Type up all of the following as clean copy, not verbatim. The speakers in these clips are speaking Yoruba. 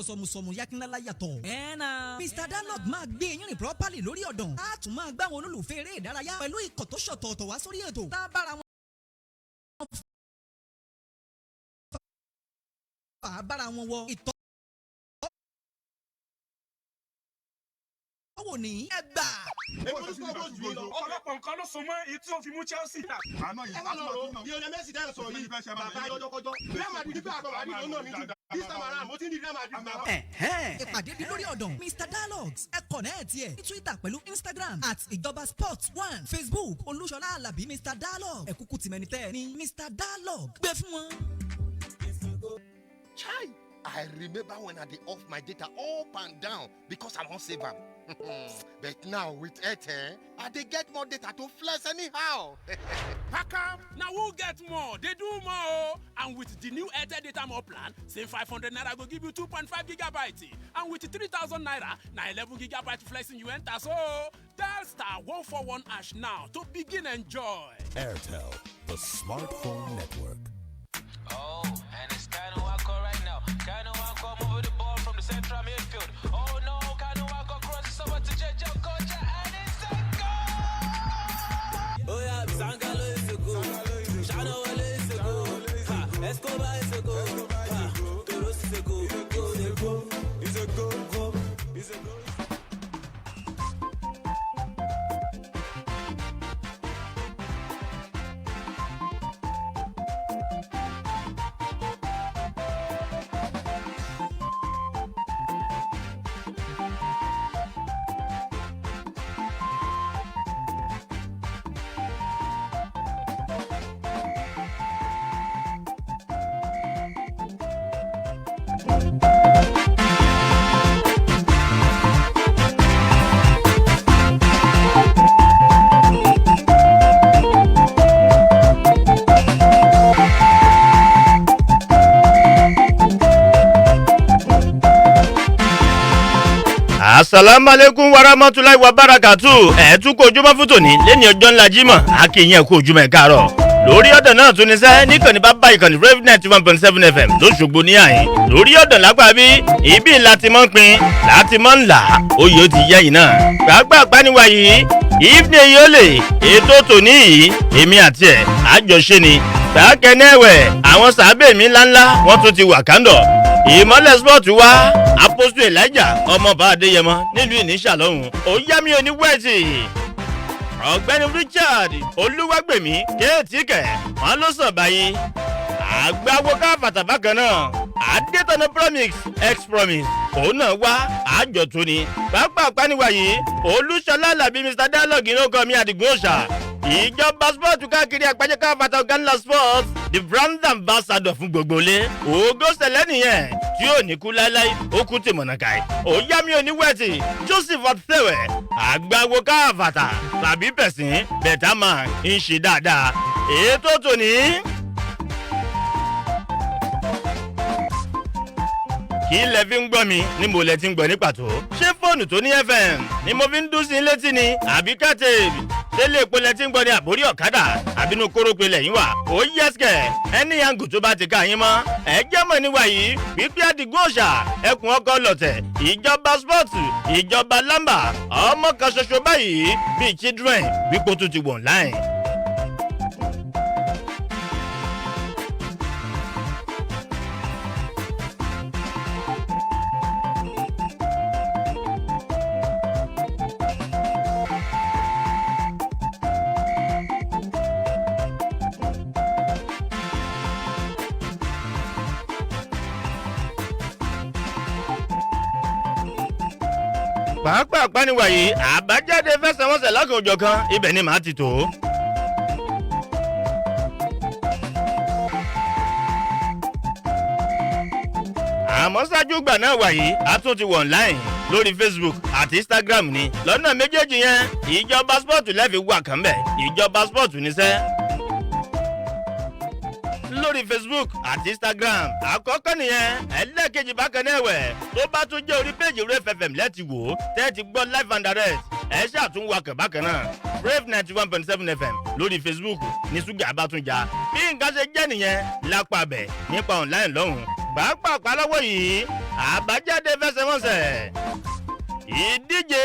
Sọmùsọmù yakinlala yàtọ̀. Ẹ̀ẹ́nà. Mr Dialogue máa gbé eyín rìn properly lórí ọ̀dàn. A tún máa gbá àwọn olólùfẹ́ eré ìdárayá pẹ̀lú ikọ̀ tó ṣọ̀tọ̀ọ̀tọ̀ wá sórí ètò. Tá a bára wọn fà á bára wọn wọ. Ìtọ́ wò ní ẹgbà. Ọ̀pọ̀lọpọ̀ nǹkan ló so mọ́ èyí tí ó fi mú Chelsea. Ẹ má lọ rò ó, Lionel Messi dẹ́ sọ yìí, bàbá yọjọkọjọ Real Madrid nígbà àgbà wà nínú náà nínú this time around mo ti ń di Real Madrid náà. Ìpàdé di lórí ọ̀dàn. Mr Dialogues, ẹ connect ẹ̀ ní Twitter pẹ̀lú Instagram @ìjọbasports1, Facebook Olúṣọlá Alábí Mr Dialogue. Ẹ kúkú tìmẹ́ni tẹ́ ẹ ní Mr Dialogue gbé fún wọn. Chai! I remember when I dey off my data up and down because I wan save am. But now with Airtel, I dey get more data to flex anyhow. Pakam, na who get more dey do more o. And with the new Airtel Data More plan, same ₦500 go give you 2.5 gigabytes. And with ₦3,000, na 11 gigabyte flexing you enter so. Dial *141# now to begin enjoy. Airtel, the smartphone network. Oh, and it's Kanu Wako right now. Kanu Wako moving the ball from the central midfield. Oh no, Kanu Wako crosses over to JJ Okocha and it's a goal! Oh yeah, Sangalo is a goal. Shano Wale is a goal. Ha, Escobar is a goal. Ha, Toros is a goal. Goal, a goal. It's a goal, goal. It's a goal. Asalaamualeykum warahmatulahi wabarakatu. Ẹ̀ tún kó ojúmọ́ fún tòní lẹ́ni ọjọ́ ńlá Jímọ̀, akínyìn kó ojúmọ́ ẹ̀ káàárọ̀. Lórí ọ̀dàn náà tún ní sẹ́ níkànnì bá ìkànnì Rave 91.7 FM lóṣogbo ní àyín. Lórí ọ̀dàn lápá bí ibi láti mọ́ ń pin láti mọ́ ń là oyè ó ti yẹ yìí náà. Gbàgbà pàníwá yìí ìfúnni èyí ó lè ètò tòní yìí, èmi àti ẹ̀ àjọṣe ni. Bákẹ́nẹ́wẹ̀ àwọn sàábẹ̀ mi ńláńlá wọ́n tún ti wà kándọ̀. Ìmọ̀lẹ̀ sport wá Apostle Elijah ọmọọba Adéyẹmọ nílùú Ìníṣà lọ́hùn. Ó yá mi ò ní wẹ́ẹ̀tì. Ọ̀gbẹ́ni Richard Olúwàgbèmí kéètì kẹ̀ wọ́n ló sàn báyìí. Àgbáwo káfàtà bákan náà. Adétọ̀nà Promise ex Promise òun náà wá àjọ tó ni. Pápá àpániwá yìí Olúṣọlá Àlàbí Mr Dialogue ló kọ́ mi Àdìgún Òòṣà. Ìjọba sport káàkiri àgbájẹ káfàtà ọ̀gá ńlá sport, the brand ambassador fún gbogbo ilé. Ògo sẹlẹ̀ nìyẹn tí ò ní kú láéláé, ó kú tìmọ̀nà káì. Ó yá mi ò ní wẹ̀tì Joseph Ọ̀tẹ̀wẹ̀ àgbáwo káfàtà tàbí pẹ̀sìn bẹ̀tà máa ń ṣe dáadáa. Ètò tòní. Kí lẹ fi ń gbọ́ mi? Ní mo lẹ ti ń gbọ́ ní pàtó. Ṣé fóònù tó ní FM ni mo fi ń dún sí i létí ni àbí kátèèbì? Ṣé lè po lẹ ti ń gbọ́ ní àbórí ọ̀kadà àbínú kórópè lẹ́yìn wà? Ó yẹ́sìkẹ̀ ẹni yàngù tó bá ti ká yín mọ́. Ẹ jẹ́ mọ̀ níwà yìí wípé Àdìgún Òòṣà ẹkùn ọkọ̀ lọ̀tẹ̀ ìjọba spọ́ọ̀tù ìjọba lámbà ọmọ kan ṣoṣo báyìí bíi children wípé ó tún ti wọ̀ online. Pàápàá pàníwá yìí àbájáde fẹsẹ̀wọnsẹ̀ lọ́kàn òjọ̀ kan ibẹ̀ ni màá ti tò ó. Àmọ́ ṣáájú gbà náà wà yìí a tún ti wọ̀ online lórí Facebook àti Instagram ni lọ́nà méjèèjì yẹn, ìjọba sport lẹ́ẹ̀fi wà kàn bẹ̀, ìjọba sport níṣẹ́ lórí Facebook àti Instagram. Àkọ́kọ́ nìyẹn. Ẹlẹ́ẹ̀kejì bákan náà ẹ̀wẹ̀ tó bá tún jẹ́ orí péjì Rave FM lẹ́ẹ̀tì wò ó tẹ́ ti gbọ́ live and direct, ẹ ṣàtúnwò akàn bákan náà Rave 91.7 FM lórí Facebook ní ṣúgà bá tún já. Bí nǹkan ṣe jẹ́ nìyẹn lápá abẹ nípa online lọ́hùn. Pàápàá lọ́wọ́ yìí Àbájáde fẹsẹ̀wọnsẹ̀ ìdíje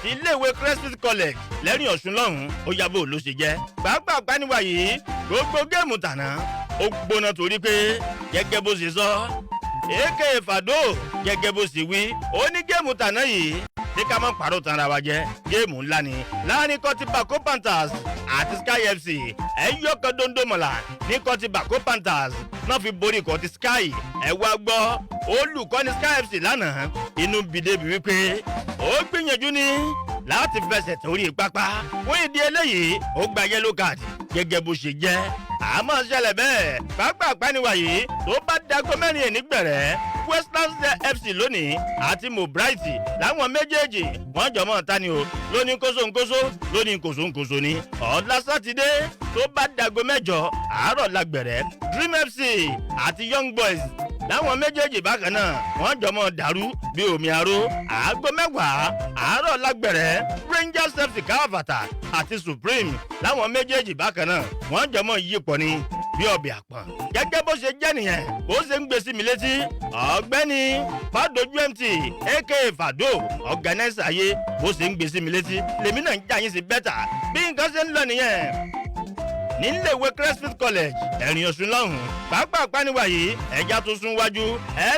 ti iléèwé Crescent College lẹ́rìn Ọ̀ṣun lọ́hùn-ún, ó yàbò ló ṣe jẹ́. Pàápàá pàníwá yìí, gbogbo géèmù tàná ó gbóná torí pé gẹ́gẹ́ bó ṣe sọ, èké Fàdó, gẹ́gẹ́ bó ṣe wí, ó ní géèmù tàná yìí tí ká má pàrọ̀ tán ara wa jẹ́, géèmù ńlá ni láàrin kọ́tí Bako Panthers àti Sky FC. Ẹ̀yọ́ kan dondo mọ̀lá ní kọ́tí Bako Panthers náà fi borí kọ́tí Sky. Ẹ̀ wá gbọ́, olùkọ́ni Sky FC lánàá inú bí débi wípé ó gbìyànjú ní láti fẹsẹ̀ torí pápá. Fún ìdí eléyìí, ó gba yellow card gẹ́gẹ́ bó ṣe jẹ́. Àmọ́ ṣẹlẹ̀ bẹ́ẹ̀, pápá àpániwá yìí, tó bá dago 4 ẹ̀ nígbẹ̀rẹ̀, Westlands FC lónìí àti Mobright láwọn méjèèjì wọ́n jọ mọ́ ta ni o, lóní kóso-nkóso, lóní kòso-nkóso ni. Ọ̀la sátidé, tó bá dago 8 àárọ̀ lágbẹ̀rẹ̀, Dream FC àti Young Boys láwọn méjèèjì bákan náà wọ́n jọ mọ́ dàrú bí omi aró. Aago 10 àárọ̀ lágbẹ̀rẹ̀, Rangers FC Káfàtà àti Supreme láwọn méjèèjì bákan náà wọ́n jọ mọ́ yípo ni bí ọbẹ̀ àpọ̀n. Gẹ́gẹ́ bó ṣe jẹ́ nìyẹn, bó ṣe ń gbé sí mi létí, ọ̀gbẹ́ni Fàdójú MT aka Fàdó ọ̀gánẹ́sì ayé, bó ṣe ń gbé sí mi létí lèmi náà ń jà yín sí bẹ́tà. Bí nǹkan ṣe ń lọ nìyẹn níléèwé Crescent College ẹ̀rìn Ọ̀ṣun lọ́hùn. Pápá pàníwá yìí, ẹja tó sún wájú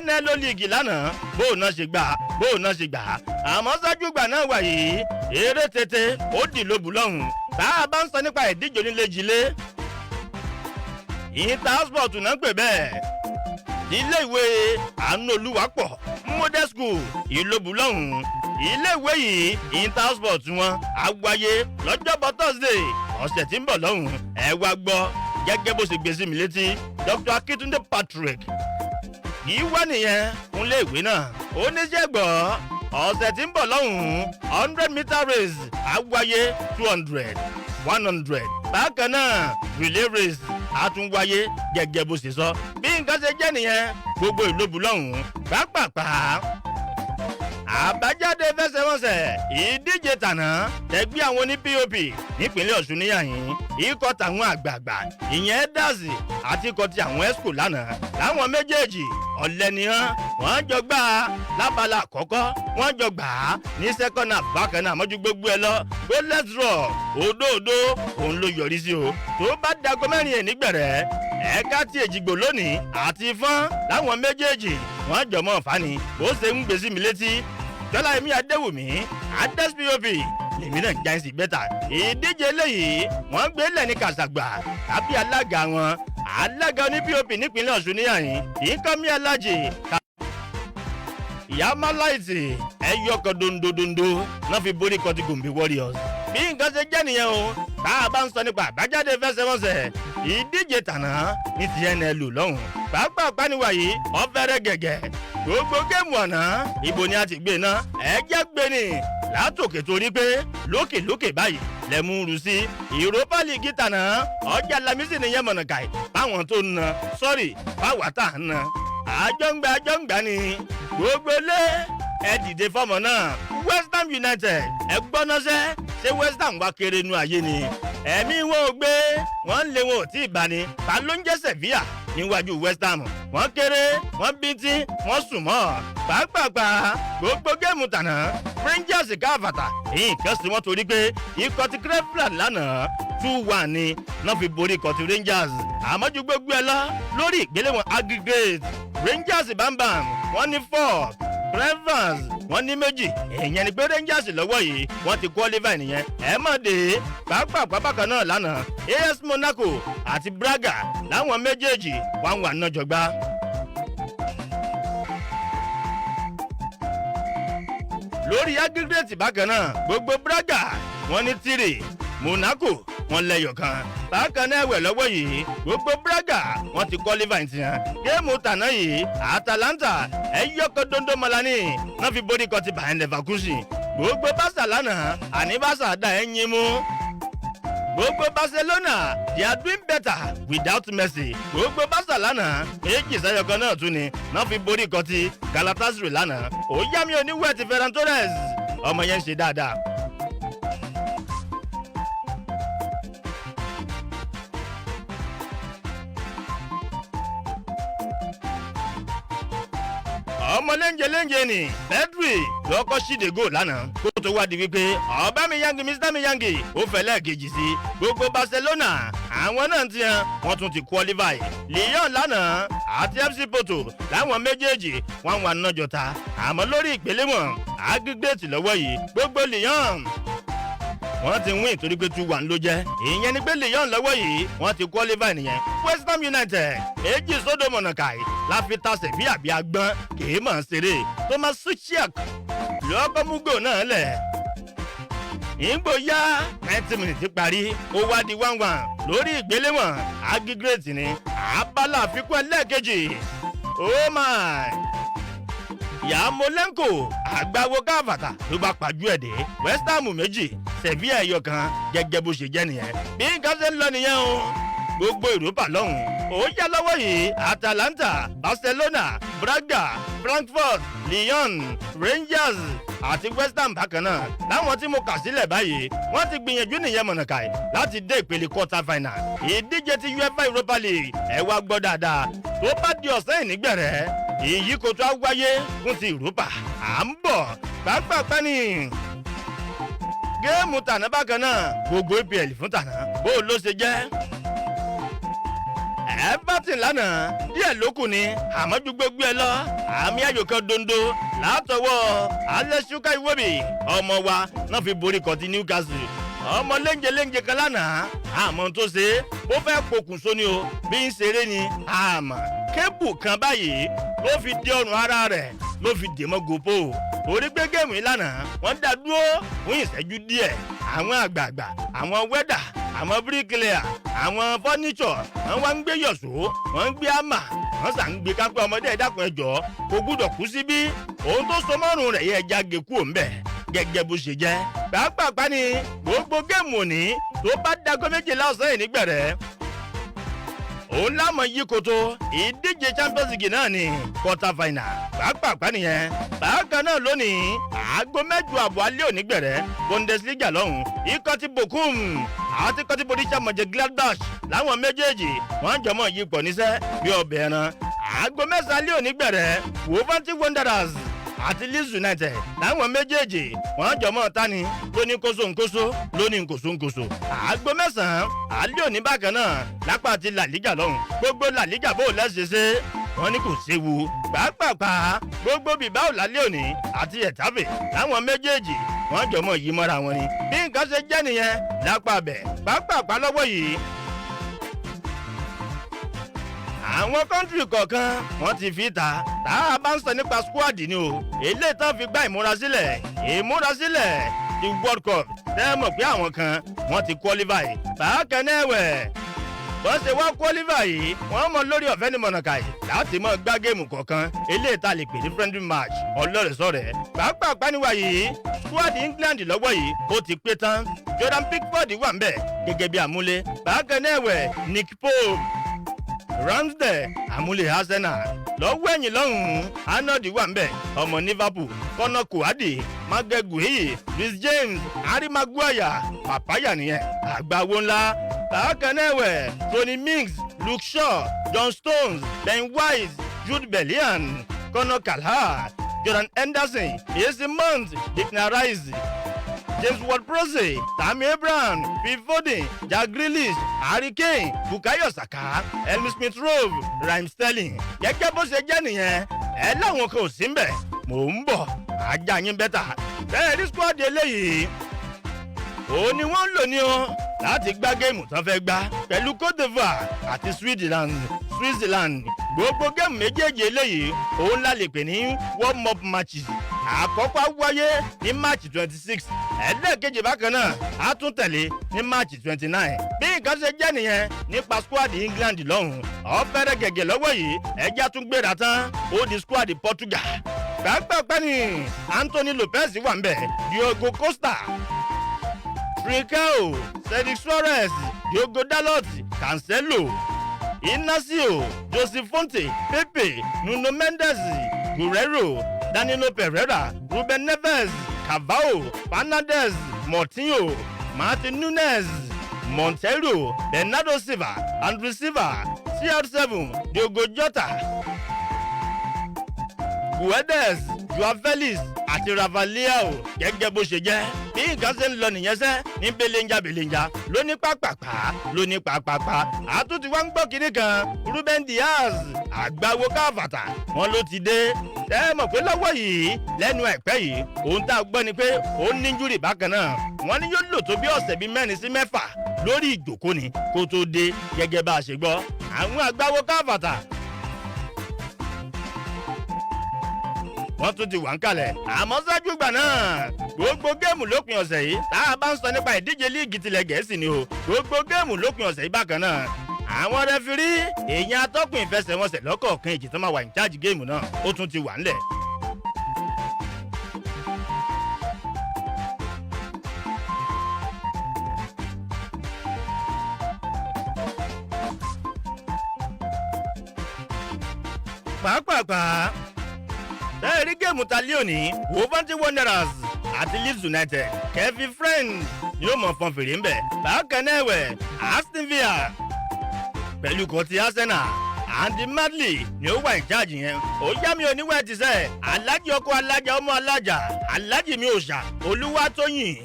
NLO League lánàá, bóun náà ṣe gbà, bóun náà ṣe gbà. Àmọ́ ṣáájú gbà náà wà yìí, eré tètè ó dì lóbu lọ́hùn. Tá a bá ń sọ nípa ìdíje onílé jilé, Intersport náà ń pè bẹ́ẹ̀, iléèwé Àánú Olúwapọ̀ Model School Ìlóbù lọ́hùn. Iléèwé yìí, Intersport wọn á wáyé lọ́jọ́bọ̀ Thursday ọ̀sẹ̀ tí ń bọ̀ lọ́hùn. Ẹ wá gbọ́, gẹ́gẹ́ bó ṣe gbé sí mi létí, Dr. Akíntúndé Patrick yìí wá nìyẹn fún iléèwé náà. Oníṣẹ́ gbọ́, ọ̀sẹ̀ tí ń bọ̀ lọ́hùn, 100 meter race á wáyé, 200, 100, bákan náà relay race á tún wáyé gẹ́gẹ́ bó ṣe sọ. Bí nǹkan ṣe jẹ́ nìyẹn, gbogbo ìlóbù lọ́hùn. Pápápá, àbájáde fẹsẹ̀wọnsẹ̀ ìdíje tàná tẹgbẹ́ àwọn oní POP nípínlẹ̀ Ọ̀ṣun níyàyín, ikọ̀ tàwọn àgbààgbà ìyẹn dazì àti ikọ̀ ti àwọn esco lánàá láwọn méjèèjì ọ̀lẹ́nìhàn wọ́n jọ gbà á lábala àkọ́kọ́, wọ́n jọ gbà á ní second half bákan náà. Mọ́jú gbogbo ẹ lọ, goalless draw, òdòdó òun ló yọrí sí o. Tó bá dago 4 ẹ̀ nígbẹ̀rẹ̀, ẹ̀ka tí Èjìgbò lónìí àti Ifọ́n láwọn méjèèjì wọ́n jọ mọ́ fani. Bó ṣe ń gbèsè mi létí, Jọlá Èmi Adéwùmí Adés POP lèmi náà jáde bẹ́tà. Ìdíje eléyìí wọ́n gbé lẹ̀ ní Kàṣàgbà tàbí alága wọn, alága oní POP nípínlẹ̀ Ọ̀ṣun níyàyín, ìkànnì alájì ìyá máláìtì, ẹyọ kan dondodondo náà fi borí kan ti Gombe Warriors. Bí nǹkan ṣe jẹ́ nìyẹn o. Tá a bá ń sọ nípa àbájáde fẹsẹ̀wọnsẹ̀ ìdíje tàná ní ti NLU lọ́hùn, pàápàá pàníwá yìí ọ̀fẹ́rẹ́ gẹ̀gẹ̀, gbogbo géèmù ọ̀nà ibo ni a ti gbé ná, ẹ jẹ́ gbé ni látòkè torí pé lókè lókè báyìí lẹ́mú rú sí. Europa League tàná, ọjà Lamisi nìyẹn mọ̀nàkàì báwọn tó ń na sọ́ọ̀rì báwa tá à ń na àjọǹgbà àjọǹgbà ni. Gbogbo lé ẹ dìde fọmọ náà, West Ham United, ẹ gbọ́nọ́sẹ́. Ṣé West Ham wá kéré nu ayé ni? Ẹ̀mí wọn ò gbé wọ́n lé wọn ò tí ì bá ní. Ta ló ń jẹ́ Sevilla níwájú West Ham? Wọ́n kéré, wọ́n bíntín, wọ́n sùn mọ́. Pàápàá gbogbo géèmù tàná, Rangers káfàtà nǹkan sí wọn torí pé ikọ̀ ti Cleveland lánàá, 2-1 ni náà fi borí ikọ̀ ti Rangers. Àmọ́ ju gbogbo ẹ lọ, lórí ìgbéléwọ̀n aggregate, Rangers bambam wọ́n ní 4, Revers wọ́n ní 2. Èèyàn ni pé Rangers lọ́wọ́ yìí wọ́n ti qualify nìyẹn. Ẹ mọ̀ dé pàápàá bákan náà lánàá, AS Monaco àti Braga láwọn méjèèjì 1-1 náà jọ gbá. Lórí aggregate bákan náà, gbogbo Braga wọ́n ní 3, Monaco wọ́n lẹ́yọ̀ kan. Bákan náà ẹ̀wẹ̀ lọ́wọ́ yìí, gbogbo Braga wọ́n ti qualify tiẹ̀. Géèmù tàná yìí, Atalanta ẹ̀yọ́kọ̀ dondo mọ́lání náà fi borí kan ti Bayer Leverkusen. Gbogbo Barca lánàá, àní Barca dá ẹ̀ yín mú. Gbogbo Barcelona, they are doing better without Messi. Gbogbo Barca lánàá, 2-1 náà tún ni náà fi borí kan ti Galatasaray lánàá. Ó yá mi oníwẹ̀ ti Ferran Torres, ọmọ yẹn ń ṣe dáadáa. Ọmọlé léńjẹ léńjẹ ni Pedri lọ́kọ́ ṣíde goal lánàá, kó tó wá di wípé Aubameyang, Mr Miyangi, ó fẹ́ lẹ́ẹ̀kejì sí. Gbogbo Barcelona, àwọn náà ti hàn, wọ́n tún ti qualify. Lyon lánàá àti FC Porto, láwọn méjèèjì wọ́n wà nájọta, àmọ́ lórí ìgbéléwọ̀n aggregate lọ́wọ́ yìí, gbogbo Lyon wọ́n ti win torí pé 2-1 ló jẹ́. Ìyẹn ni pé Lyon lọ́wọ́ yìí, wọ́n ti qualify nìyẹn. West Ham United 2-0 mọ̀nàkàì láfi tasẹ̀ bí àbí agbọ́n kìí mọ̀ ń ṣeré. Thomas Soucek lọ́kọ́ mú goal náà lẹ̀. Ìgbò yá, 90 minutes parí, ó wá di 1-1 lórí ìgbéléwọ̀n aggregate ní abala àfikún ẹlẹ́ẹ̀kejì. Oh my, Yarmolenko, àgbáwo káfàtà, ló bá pàjù ẹ̀ dé. West Ham 2, Sevilla 1. Gẹ́gẹ́ bó ṣe jẹ́ nìyẹn, bí nǹkan ṣe ń lọ nìyẹn o. Gbogbo Europa lọ́hùn ó yá lọ́wọ́ yìí: Atalanta, Barcelona, Braga, Frankfurt, Lyon, Rangers àti West Ham bákan náà, láwọn tí mo kà sílẹ̀ báyìí, wọ́n ti gbìyànjú nìyẹn mọ̀nàkàì láti dé ìpele quarter final ìdíje ti UEFA Europa League. Ẹ wá gbọ́ dáadáa, tó bá di ọ̀sán ìnígbẹ̀rẹ̀, ìyíkoto á wáyé fún ti Europa. À ń bọ̀ pápápá ní game tàná bákan náà. Gbogbo EPL fún tàná, bó ló ṣe jẹ́? Everton lánàá, díẹ̀ ló kù ni, àmọ́ ju gbogbo ẹ lọ, àmì ayò kan dondo látọwọ́ Alẹ́sùká Iwobi, ọmọ wa náà, fi borí kọtí Newcastle. Ọmọ léńjẹ léńjẹ kan lánàá, àmọ́ tó ṣe ó fẹ́ pokùnso ni o, bí ń ṣeré ni, àmọ́ cable kan báyìí ló fi dé ọrùn ara rẹ̀, ló fi dè mọ́ gopo orí pé game yìí lánàá, wọ́n dá dúró fún ìṣẹ́jú díẹ̀. Àwọn àgbààgbà, àwọn welder, àwọn bricklayer, àwọn furniture, wọ́n wá ń gbé yọ̀só, wọ́n ń gbé hammer, wọ́n sà ń gbé kápẹ́. Ọmọdé, ẹ̀dàkùn, ẹ̀jọ̀ kò gbúdọ̀ kú síbí. Òun tó so mọ́rùn rẹ̀ yẹ ẹja gé kúò ńbẹ̀. Gẹ́gẹ́ bó ṣe jẹ́ pàápàá ni gbogbo game òní, tó bá dago 12 ọ̀sán yìí nígbẹ̀rẹ̀, òun lámọ̀ yí koto ìdíje Champions League náà ní quarter final pàápàá nìyẹn. Bákan náà lónìí, aago 8:30 alẹ́ òní gbẹ̀rẹ̀, Bundesliga lọ́hùn, ikọ̀ ti Bochum àti ikọ̀ ti Borussia Mönchengladbach, láwọn méjèèjì wọ́n jọmọ́ yí pọ̀ níṣẹ́ bí ọbẹ̀ ẹran. Aago 9 alẹ́ òní gbẹ̀rẹ̀, Wolverhampton Wanderers àti Leeds United, láwọn méjèèjì wọ́n jọmọ́ tani lóní kóso nkóso, lóní nkóso nkóso. Aago 9 alẹ́ òní bákan náà, lápá ti La Liga lọ́hùn, gbogbo La Liga, bó lẹ́sẹ̀ ṣe wọ́n ní kò séwu pàápàá. Gbogbo Bilbao lálẹ́ òní àti Getafe, láwọn méjèèjì wọ́n jọmọ́ yí mọ́ra wọn ni. Bí nǹkan ṣe jẹ́ nìyẹn lápá bẹ̀ pàápàá lọ́wọ́ yìí. Àwọn country kọ̀ọ̀kan wọ́n ti fi ta. Tá a bá ń sọ nípa squad ni o, eléyìí tán fi gbá ìmúrasílẹ̀ ti World Cup, tẹ́ ẹ mọ̀ pé àwọn kan wọ́n ti qualify. Bákan náà ẹ̀wẹ̀, bọ́n ṣe wá qualify yìí, wọ́n mọ lórí ọ̀fẹ́ ní mọ̀nàkàì láti mọ gbá game kọ̀ọ̀kan, eléyìí tá a lè pè ní friendly match ọlọ́rẹ̀sọ̀rẹ̀. Pàápàá níwá yìí, squad England lọ́wọ́ yìí, ó ti pé tán. Jordan Pickford wà ń bẹ̀ gẹ́gẹ́ bí àmúlé. Bákan náà ẹ̀wẹ̀, Nick Pope, Ramsdale, àmúlé Arsenal. Lọ́wọ́ ẹ̀yìn lọ́hùn-ún, Arnold wà ń bẹ̀, ọmọ Liverpool, Conor Coady, Marc Guehi, Reece James, Harry Maguire, pàpáyà nìyẹn, àgbáwo ńlá. Bákan náà ẹ̀wẹ̀, Tony Mings, Luke Shaw, John Stones, Ben White, Jude Bellingham, Conor Gallagher, Jordan Henderson, Mason Mount, Declan Rice, James Ward-Prowse, Tammy Abraham, Phil Foden, Jack Grealish, Harry Kane, Bukayo Saka, Emile Smith Rowe, Raheem Sterling. Gẹ́gẹ́ bó ṣe jẹ́ nìyẹn. Ẹ láwọn kan ò sí ń bẹ̀, mò ń bọ̀, ajá yín better. Bẹ́ẹ̀ rí squad eléyìí, òun ni wọ́n ń lò ní o láti gbá game tán fẹ́ gbá pẹ̀lú Cote d'Ivoire àti Switzerland. Gbogbo game méjèèjì eléyìí, òun la lè pè ní warm up matches. Àkọ́kọ́ á wáyé ní March 26, ẹlẹ́ẹ̀kejì bákan náà á tún tẹ̀lé ní March 29. Bí nǹkan ṣe jẹ́ nìyẹn nípa squad England lọ́hùn. Ọ̀fẹ́rẹ́ gẹ̀gẹ̀ lọ́wọ́ yìí, ẹja tún gbéra tán, ó di squad Portugal. Gbàgbàgbà ni Anthony Lopez wà ń bẹ̀, Diogo Costa, Trincao, Cedric Soares, Diogo Dalot, Cancelo, Inacio, Joseph Fonte, Pepe, Nuno Mendes, Guerrero, Danilo Pereira, Ruben Neves, Carvalho, Fernandes, Moutinho, Martin Nunes, Montero, Bernardo Silva, Andrew Silva, CR7, Diogo Jota. Guedes, Joao Felix àti Rafael gẹ́gẹ́ bó ṣe jẹ́. Bí nǹkan ṣe ń lọ nìyẹn sẹ́ ní belenja belenja lóní pápápá lóní pápápá. Àtúntí wá ń gbọ́ kinní kan, Ruben Diaz àgbáwo káfàtà wọn ló ti dé. Tẹ́ ẹ mọ̀ pé lọ́wọ́ yìí lẹ́nu ẹ̀pẹ́ yìí, ohun tá a gbọ́ ni pé ó ní injury bákan náà. Wọ́n ní yóò lò tó bí ọ̀sẹ̀ bíi 4 sí 6 lórí ìjòkó ni kó tó dé gẹ́gẹ́ bá a ṣe gbọ́. Àwọn àgbáwo káfàtà wọ́n tún ti wà ń kalẹ̀. Àmọ́ ṣáájú ìgbà náà, gbogbo géèmù lópin ọ̀sẹ̀ yìí, tá a bá ń sọ nípa ìdíje líìgì tilẹ̀ Gẹ̀ẹ́sì ni o, gbogbo géèmù lópin ọ̀sẹ̀ yìí bákan náà, àwọn referee, èèyàn atọ́kùn ìfẹsẹ̀wọnsẹ̀ lọ́kọ̀ọ̀kan èjì tó máa wà ní charge géèmù náà, ó tún ti wà ńlẹ̀. Pàápàá bẹ́ẹ̀ rí géèmù ta lé òní, Wolverhampton Wanderers àti Leeds United, Kevin Friend yóò mọ̀ fọn fèrè ńbẹ̀. Bákan náà ẹ̀wẹ̀, Aston Villa pẹ̀lú kan ti Arsenal, Andy Madley ni ó wà in charge yẹn. Ó yá mi oníwẹ̀ ti sẹ́ alájì ọkọ alájà ọmọ alájà alájì mi ò ṣà Olúwatóyìn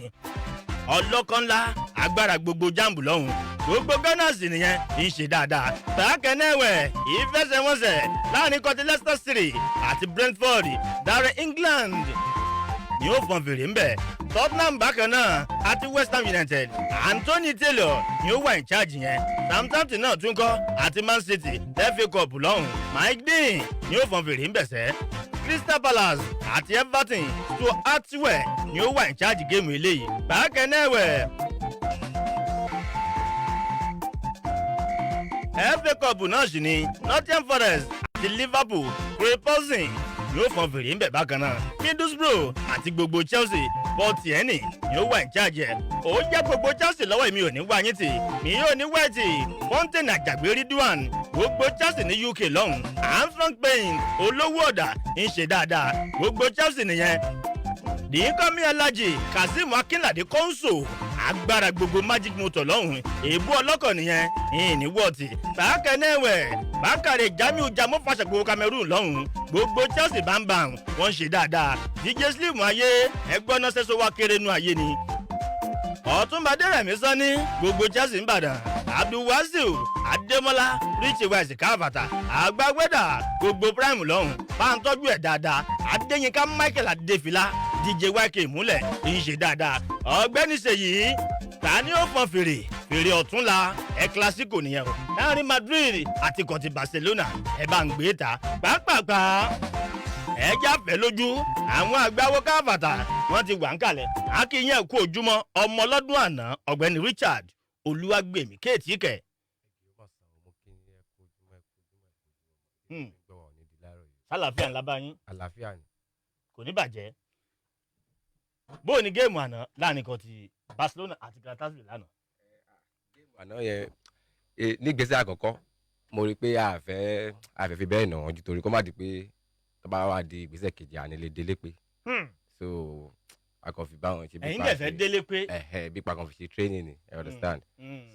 ọlọ́kànlá agbára gbogbo jambu lọ́hùn, gbogbo Gunners nìyẹn ń ṣe dáadáa. Bákan náà ẹ̀wẹ̀, ìfẹsẹ̀wọnsẹ̀ láàrin kọtí Leicester City àti Brentford, Darren England ni ó fọn fèrè ńbẹ. Tottenham bákan náà àti West Ham United, Anthony Taylor ni ó wà in charge yẹn. Southampton náà tún kọ́ àti Man City, FA Cup lọ́hùn, Mike Dean ni ó fọn fèrè ńbẹ sẹ́. Crystal Palace àti Everton, Stuart Atwell ni ó wà in charge géèmù eléyìí. Bákan náà ẹ̀wẹ̀, FA Cup náà sì ni Nottingham Forest àti Liverpool, Craig Pawson ni ó fọn fèrè ńbẹ bákan náà. Middlesbrough àti gbogbo Chelsea, Paul Tierney ni ó wà ní charge ẹ̀. Ó yẹ gbogbo Chelsea lọ́wọ́, èmi ò ní wá yín tì, mi yóò ní wẹ́ẹ̀tì Fountain Àjàgbé Ridwan, gbogbo Chelsea ní UK lọ́hùn. Armstrong Payne olówó ọ̀dà ń ṣe dáadáa, gbogbo Chelsea nìyẹn. Dìíkọ́mí Alájì Kazeem Akínládé kọ́ńsò agbára gbogbo Magic Motor lọ́hùn, èébú ọlọ́kọ̀ nìyẹn ìyìn ní wọ́ọ̀tì. Bákẹ́nẹ́wẹ̀ Bákàrẹ̀ Jamiu Jamo fàṣàgbò Cameroon lọ́hùn, gbogbo Chelsea bámbam wọ́n ń ṣe dáadáa. DJ Slim ayé ẹgbọ́n náà sẹ́sọ wá kéré nu ayé ni. Ọ̀túnba Dẹ́rẹ̀mí Sanni, gbogbo Chelsea ń Bàdàn. Abdulwasiu Adémọlá Richie West káfàtà àgbàgbẹ́dà gbogbo Prime lọ́hùn, bá ń tọ́jú ẹ̀ dáadáa. Adéyínká Michael Adéfìlà DJ YK múlẹ̀ ń ṣe dáadáa. Ọ̀gbẹ́ni Ṣèyí, ta ni ó fọn fèrè fèrè ọ̀túnla ẹ Clasico nìyẹn o, láàrin Madrid àti kọ̀tì Barcelona? Ẹ bá ń gbé ta pàápàá, ẹ jáfẹ́ lójú. Àwọn àgbáwo káfàtà wọ́n ti wà ń kalẹ̀. Akínyẹn kú ojúmọ́ ọmọ ọlọ́dún àná, ọ̀gbẹ́ni Richard Olúwàgbèmí kéètì kẹ̀. Sálàáfíà ńlá bá yín. Àlàáfíà ni. Kò ní bàjẹ́. Bóò ní géèmù àná láàrin kan ti Barcelona àti Galatasaray lánàá? Àná yẹn nígbésẹ̀ àkọ́kọ́, mo rí i pé àfẹ́ fi bẹ́ẹ̀ nà wọ́n ju, torí kó má di pé tó bá wà di ìgbésẹ̀ kejì, àní lè délé pé. So a kàn fi bá wọn ṣe bí Ẹ̀yin pa dẹ̀ fẹ́ délé pé. Ẹ̀hẹ̀, bí pa kan fi ṣe training ni, I understand.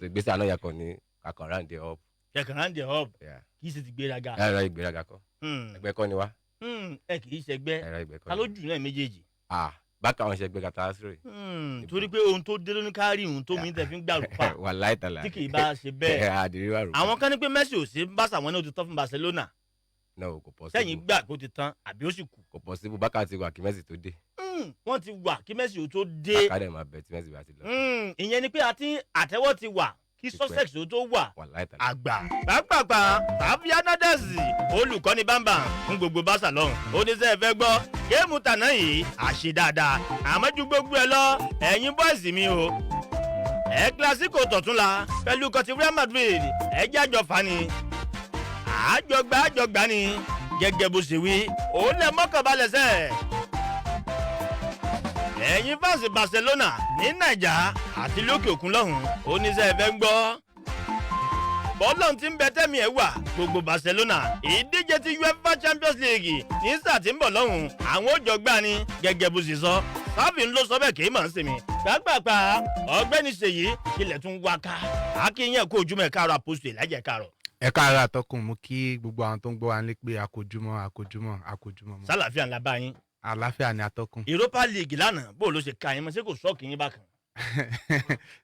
So ìgbésẹ̀ àná yẹn kàn ní kakàn round it up. Kẹ̀kẹ́ round it up. Yeah. Kì í ṣe ti gbéraga. Ẹ̀rọ ìgbéraga kọ́. Ẹgbẹ́ kọ́ ni wá. Ẹ kì í ṣẹgbẹ́. Ẹ̀rọ ìgbẹ́ kọ́ Ta ni. ló jù náà méjèèjì? Ah, bákan àwọn ṣẹgbẹ́ Galatasaray. Torí pé ohun tó dé lóní kárí, ohun tó mi tẹ̀ fi ń gbàrú pa. Wà láìtàlà. Tí kì í bá ṣe bẹ́ẹ̀. Àdìrí wà rò. Àwọn kan ní pé Messi ò sí Barca, wọn ní ó ti tán fún Barcelona. No, kò possible. Sẹ́yìn gbà kó ti tán àbí ó sì kù? Kò possible, bákan ti wà kí Messi tó dé. Wọ́n ti wà kí Messi ò tó dé. Bákan dẹ̀ máa bẹ̀ tí Messi bá ti lọ. Ìyẹn ni pé àti àtẹ́wọ́ ti wà kí Tipẹ́. sussex ó tó wà. Wà láìtàlà. Àgbà pàápàá tàbí Hernandez, olùkọ́ni bámbà fún gbogbo Barca lọ́hùn, ó ní sẹ́ẹ̀ fẹ́ gbọ́ géèmù tàná yìí àṣe dáadáa, àmọ́ ju gbogbo ẹ lọ, ẹ̀yin boys mi o, ẹ̀ Clasico tọ̀túnla pẹ̀lú kọtí Real Madrid, ẹ̀ jájọ fani àjọgbá àjọgbá ni gẹ́gẹ́ bó ṣe wí, òun lẹ mọ́kànbalẹ̀ sẹ́ẹ̀. Ẹ̀yin fans Barcelona ní Naija àti lókè òkun lọ́hùn, oníṣẹ́ ẹ̀fẹ́ ń gbọ́ bọ́ọ̀lù tí ń bẹ tẹ́mi ẹ̀ wà gbogbo Barcelona, ìdíje ti UEFA Champions League ní sáà tí ń bọ̀ lọ́hùn, àwọn òjò gbà ni gẹ́gẹ́ bó ṣe sọ. Sáfì ń lọ sọ bẹ́ẹ̀ kì í mọ̀ ń sinmi gbàgbàgbà. Ọ̀gbẹ́ni Ṣèyí, ilẹ̀ tún wá ká akínyẹ̀ kó ojúmọ̀ ẹ̀ káàrọ̀, àpòsù ìlàjẹ̀ káàrọ̀. Ẹ káàárọ̀ àtọkùn, mú kí gbogbo àwọn tó ń gbọ́ wa nílé pé àkójúmọ́, àkójúmọ́, àkójúmọ́ mọ́. Sálàáfíà ńlá bá yín. Àlàáfíà ni, atọ́kùn. Europa League lánàá, bó ló ṣe ka yín mọ́? Ṣé kò shock yín bákan?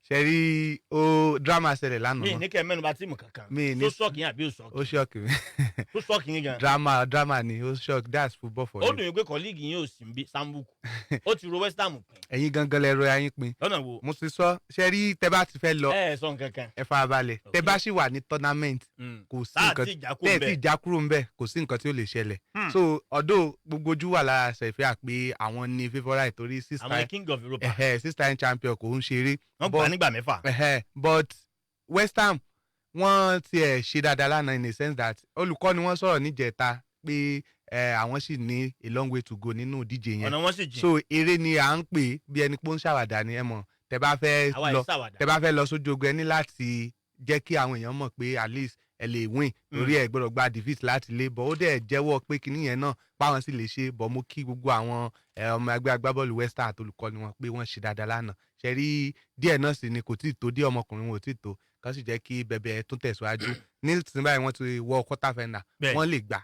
Ṣe rí o, drama ṣẹlẹ̀ lánàá. Mi ní kẹ́ ẹ mẹ́nu bà team kankan. Mi ní Tó shock yín àbí ò shock? Ó shock mi. Tó shock yín gan. Drama, drama ni, ó shock. That's football for Ó you. dùn yín pé colleague yín ò sí ń bí Sambuku, ó ti ro West Ham pin. Ẹ̀yin gangan lẹ ro ayín pin. Lọ́nà wo? Mo ti sọ, ṣe rí, tẹ bá ti fẹ́ lọ. Ẹ ẹ sọ nǹkan kan. Ẹ farabalẹ̀, tẹ bá sì wà ní tournament, kò sí Tá à nǹkan tí ìjà kúrò tẹ́ ẹ̀ ńbẹ̀. tí ìjà kúrò ńbẹ̀, kò sí nǹkan tí ó lè ṣẹlẹ̀. So although gbogbo ojú wà lára Sevilla pé àwọn ní favourite torí six Àwọn time king of Europa. Ẹ̀hẹ́, six time champion, kò ń ṣeré. Wọ́n gbà nígbà 6. Ẹ̀hẹ́, but West Ham, wọ́n tiẹ̀ ṣe dáadáa lánàá in a sense that olùkọ́ ni wọ́n sọ̀rọ̀ níjẹta pé àwọn sì ní a long way to go nínú ìdíje yẹn. Ọ̀nà wọn sì jìn. So eré ni à ń pè, bí ẹni pé ó ń ṣàwàdà ni. Ẹ mọ̀, tẹ bá fẹ́ Àwa lọ yìí ṣàwàdà. tẹ bá fẹ́ lọ sójú ogun, ẹ ní láti jẹ́ kí àwọn èèyàn mọ̀ pé at least ẹ lè win, torí ẹ gbọ́dọ̀ gba defeat láti lé bọ̀. Ó dẹ̀ jẹ́wọ́ pé kinní yẹn náà páwọn sì lè ṣe bọ̀. Mo kí gbogbo àwọn ọmọ ẹgbẹ́ agbábọ́ọ̀lù West Ham àtolùkọ́ni wọn pé wọ́n ṣe dáadáa lánàá. Ṣe rí, díẹ̀ náà sì ni kò tí ì tó díẹ̀, ọmọkùnrin wọn ò tí ì tó kàn sì jẹ́ kí bẹ̀bẹ̀ tún tẹ̀síwájú. Ní ìsìn báyìí, wọ́n ti wọ quarter final. Wọ́n lè gbà.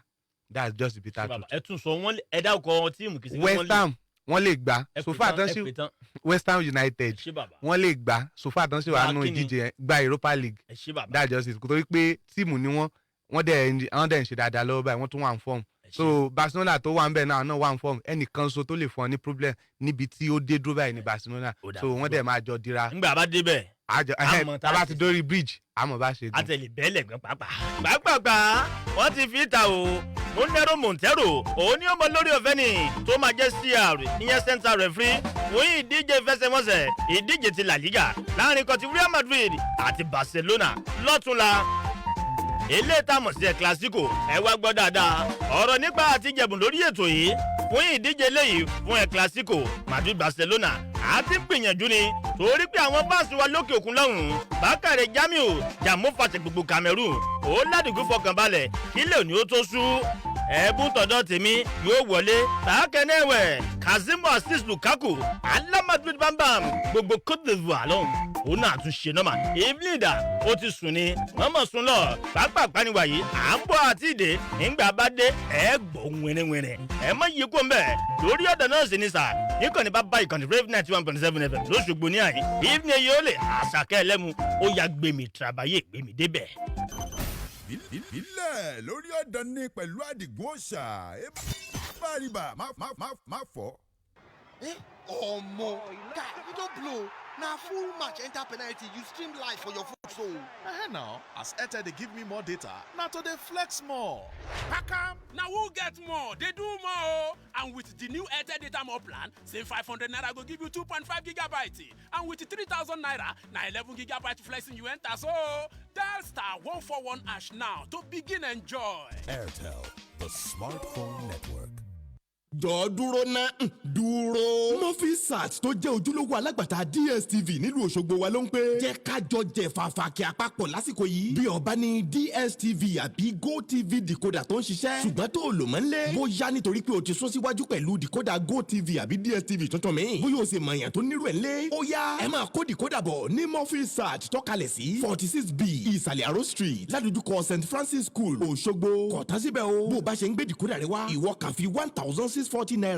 That's just the bitter Ṣé bàbá truth. Ẹ tún sọ wọn, ẹ dárúkọ team, kìí ṣe pé wọ́n West Ham, wọ́n lè gbà. Ẹ pè So far tán, tán ẹ sí pè tán. West Ham United, Ẹ ṣé bàbá. wọ́n lè gbà. So far tán sí wà Gba nù kíni? ìdíje yẹn, gba Europa League. Ẹ ṣé bàbá. That's just it, torí pé team ni wọ́n. Wọ́n dẹ̀ ń ṣe dáadáa lọ́wọ́ báyìí, wọ́n tún wà ń form. So Barcelona tó wà ń bẹ̀ náà wà ń form. Ẹnìkan so tó lè fún ọ ní problem níbi tí ó dé dúró báyìí ní Barcelona, so wọ́n dẹ̀ máa jọ dira. Ńgbà bá débẹ̀, Àjọ a mọ̀ tá tá a bá a ti ṣe. dórí bridge, àmọ́ bá ṣe gùn. Àtẹlẹ bẹ́ẹ̀lẹ̀ gan pàápàá. Pàápàá wọ́n ti fi ta o, Monero Montero, òun ní ọmọ lórí ọ̀fẹ́ ni tó máa jẹ́ CR, ìyẹn center referee fún ìdíje fẹsẹ̀wọnsẹ̀ ìdíje ti La Liga láàrin kan ti Real Madrid àti Barcelona lọ́túnla, eléyìí tá a mọ̀ sí El Clasico. Ẹ wá gbọ́ dáadáa, ọ̀rọ̀ nípa àtijẹ̀bùn lórí ètò yìí fún ìdíje eléyìí fún El Clasico Madrid Barcelona, àti gbìyànjú ni, torí pé àwọn fans wa lókè òkun lọ́hùn-ún, Bákàrẹ̀ Jamiu Jàmú fàṣẹ gbogbo Cameroon, ó ládùúgbò fọkànbalẹ̀ kílẹ̀ òní ó tó sú, ẹ̀bùn tọ̀dọ̀ tèmi yóò wọlé. Bákẹ́nẹ́wẹ̀ Kazeem Assis Lukaku Ala Madrid bambam gbogbo Cote d'Ivoire lọ́hùn, òun náà tún ṣe normal. Evelyn ó ti sùn ni, mọ́mọ́ sùn lọ pápá níwáyé. À ń bọ̀ àti ìdè nígbà bá dé, ẹ gbọ́ wìnrìnwìnrìn, ẹ mọ yìí kó ń bẹ̀ lórí ọ̀dọ̀ náà sì ni sà. Níkànnì bá bá ìkànnì Rave 91.7 FM lóṣogbo ní àyín. Evelyn yóò lè àṣàkẹ́ ẹlẹ́mu, ó ya gbèmí tìrabàyè gbèmí débẹ̀. Bílẹ̀ lórí ọ̀dàn ní pẹ̀lú Àdìgún òòṣà bá má má má má fọ́. Eh? Omo, guy, you don blow. Na full match enter penalty, you stream live for your phone so. Eh now, as Airtel dey give me more data, na to dey flex more. Pakam, na who get more dey do more o. And with the new Airtel data more plan, same 500 naira go give you 2.5 gigabyte. And with 3,000 naira, na 11 gigabyte flexing you enter so. Dial *141# now to begin enjoy. Airtel, the smartphone network. Jọ dúró ná, dúró. Murphy Sat tó jẹ́ ojúlówó alágbàtà DSTV nílùú Òṣogbo wa ló ń pè. Jẹ́ ká jọ jẹ fàfàkì àpapọ̀ lásìkò yìí. Bí o bá ní DSTV àbí GoTV decoder tó ń ṣiṣẹ́, ṣùgbọ́n tó o lò mọ́ ń lé. Bóyá nítorí pé o ti sún síwájú pẹ̀lú decoder GoTV àbí DSTV tuntun mi. Bóyá o sì mọ̀yàn tó nírú ẹ̀ ńlé. Ó yá, ẹ máa kó decoder bọ̀ ní Murphy Sat tọ́kalẹ̀ sí 46B Ìsàlẹ̀ Àró Street, ládojúkọ St Francis School, Òṣogbo. Kò tán síbẹ̀ o. Bó o bá ṣe ń gbé decoder rẹ wá, ìwọ kàn fi ₦1,640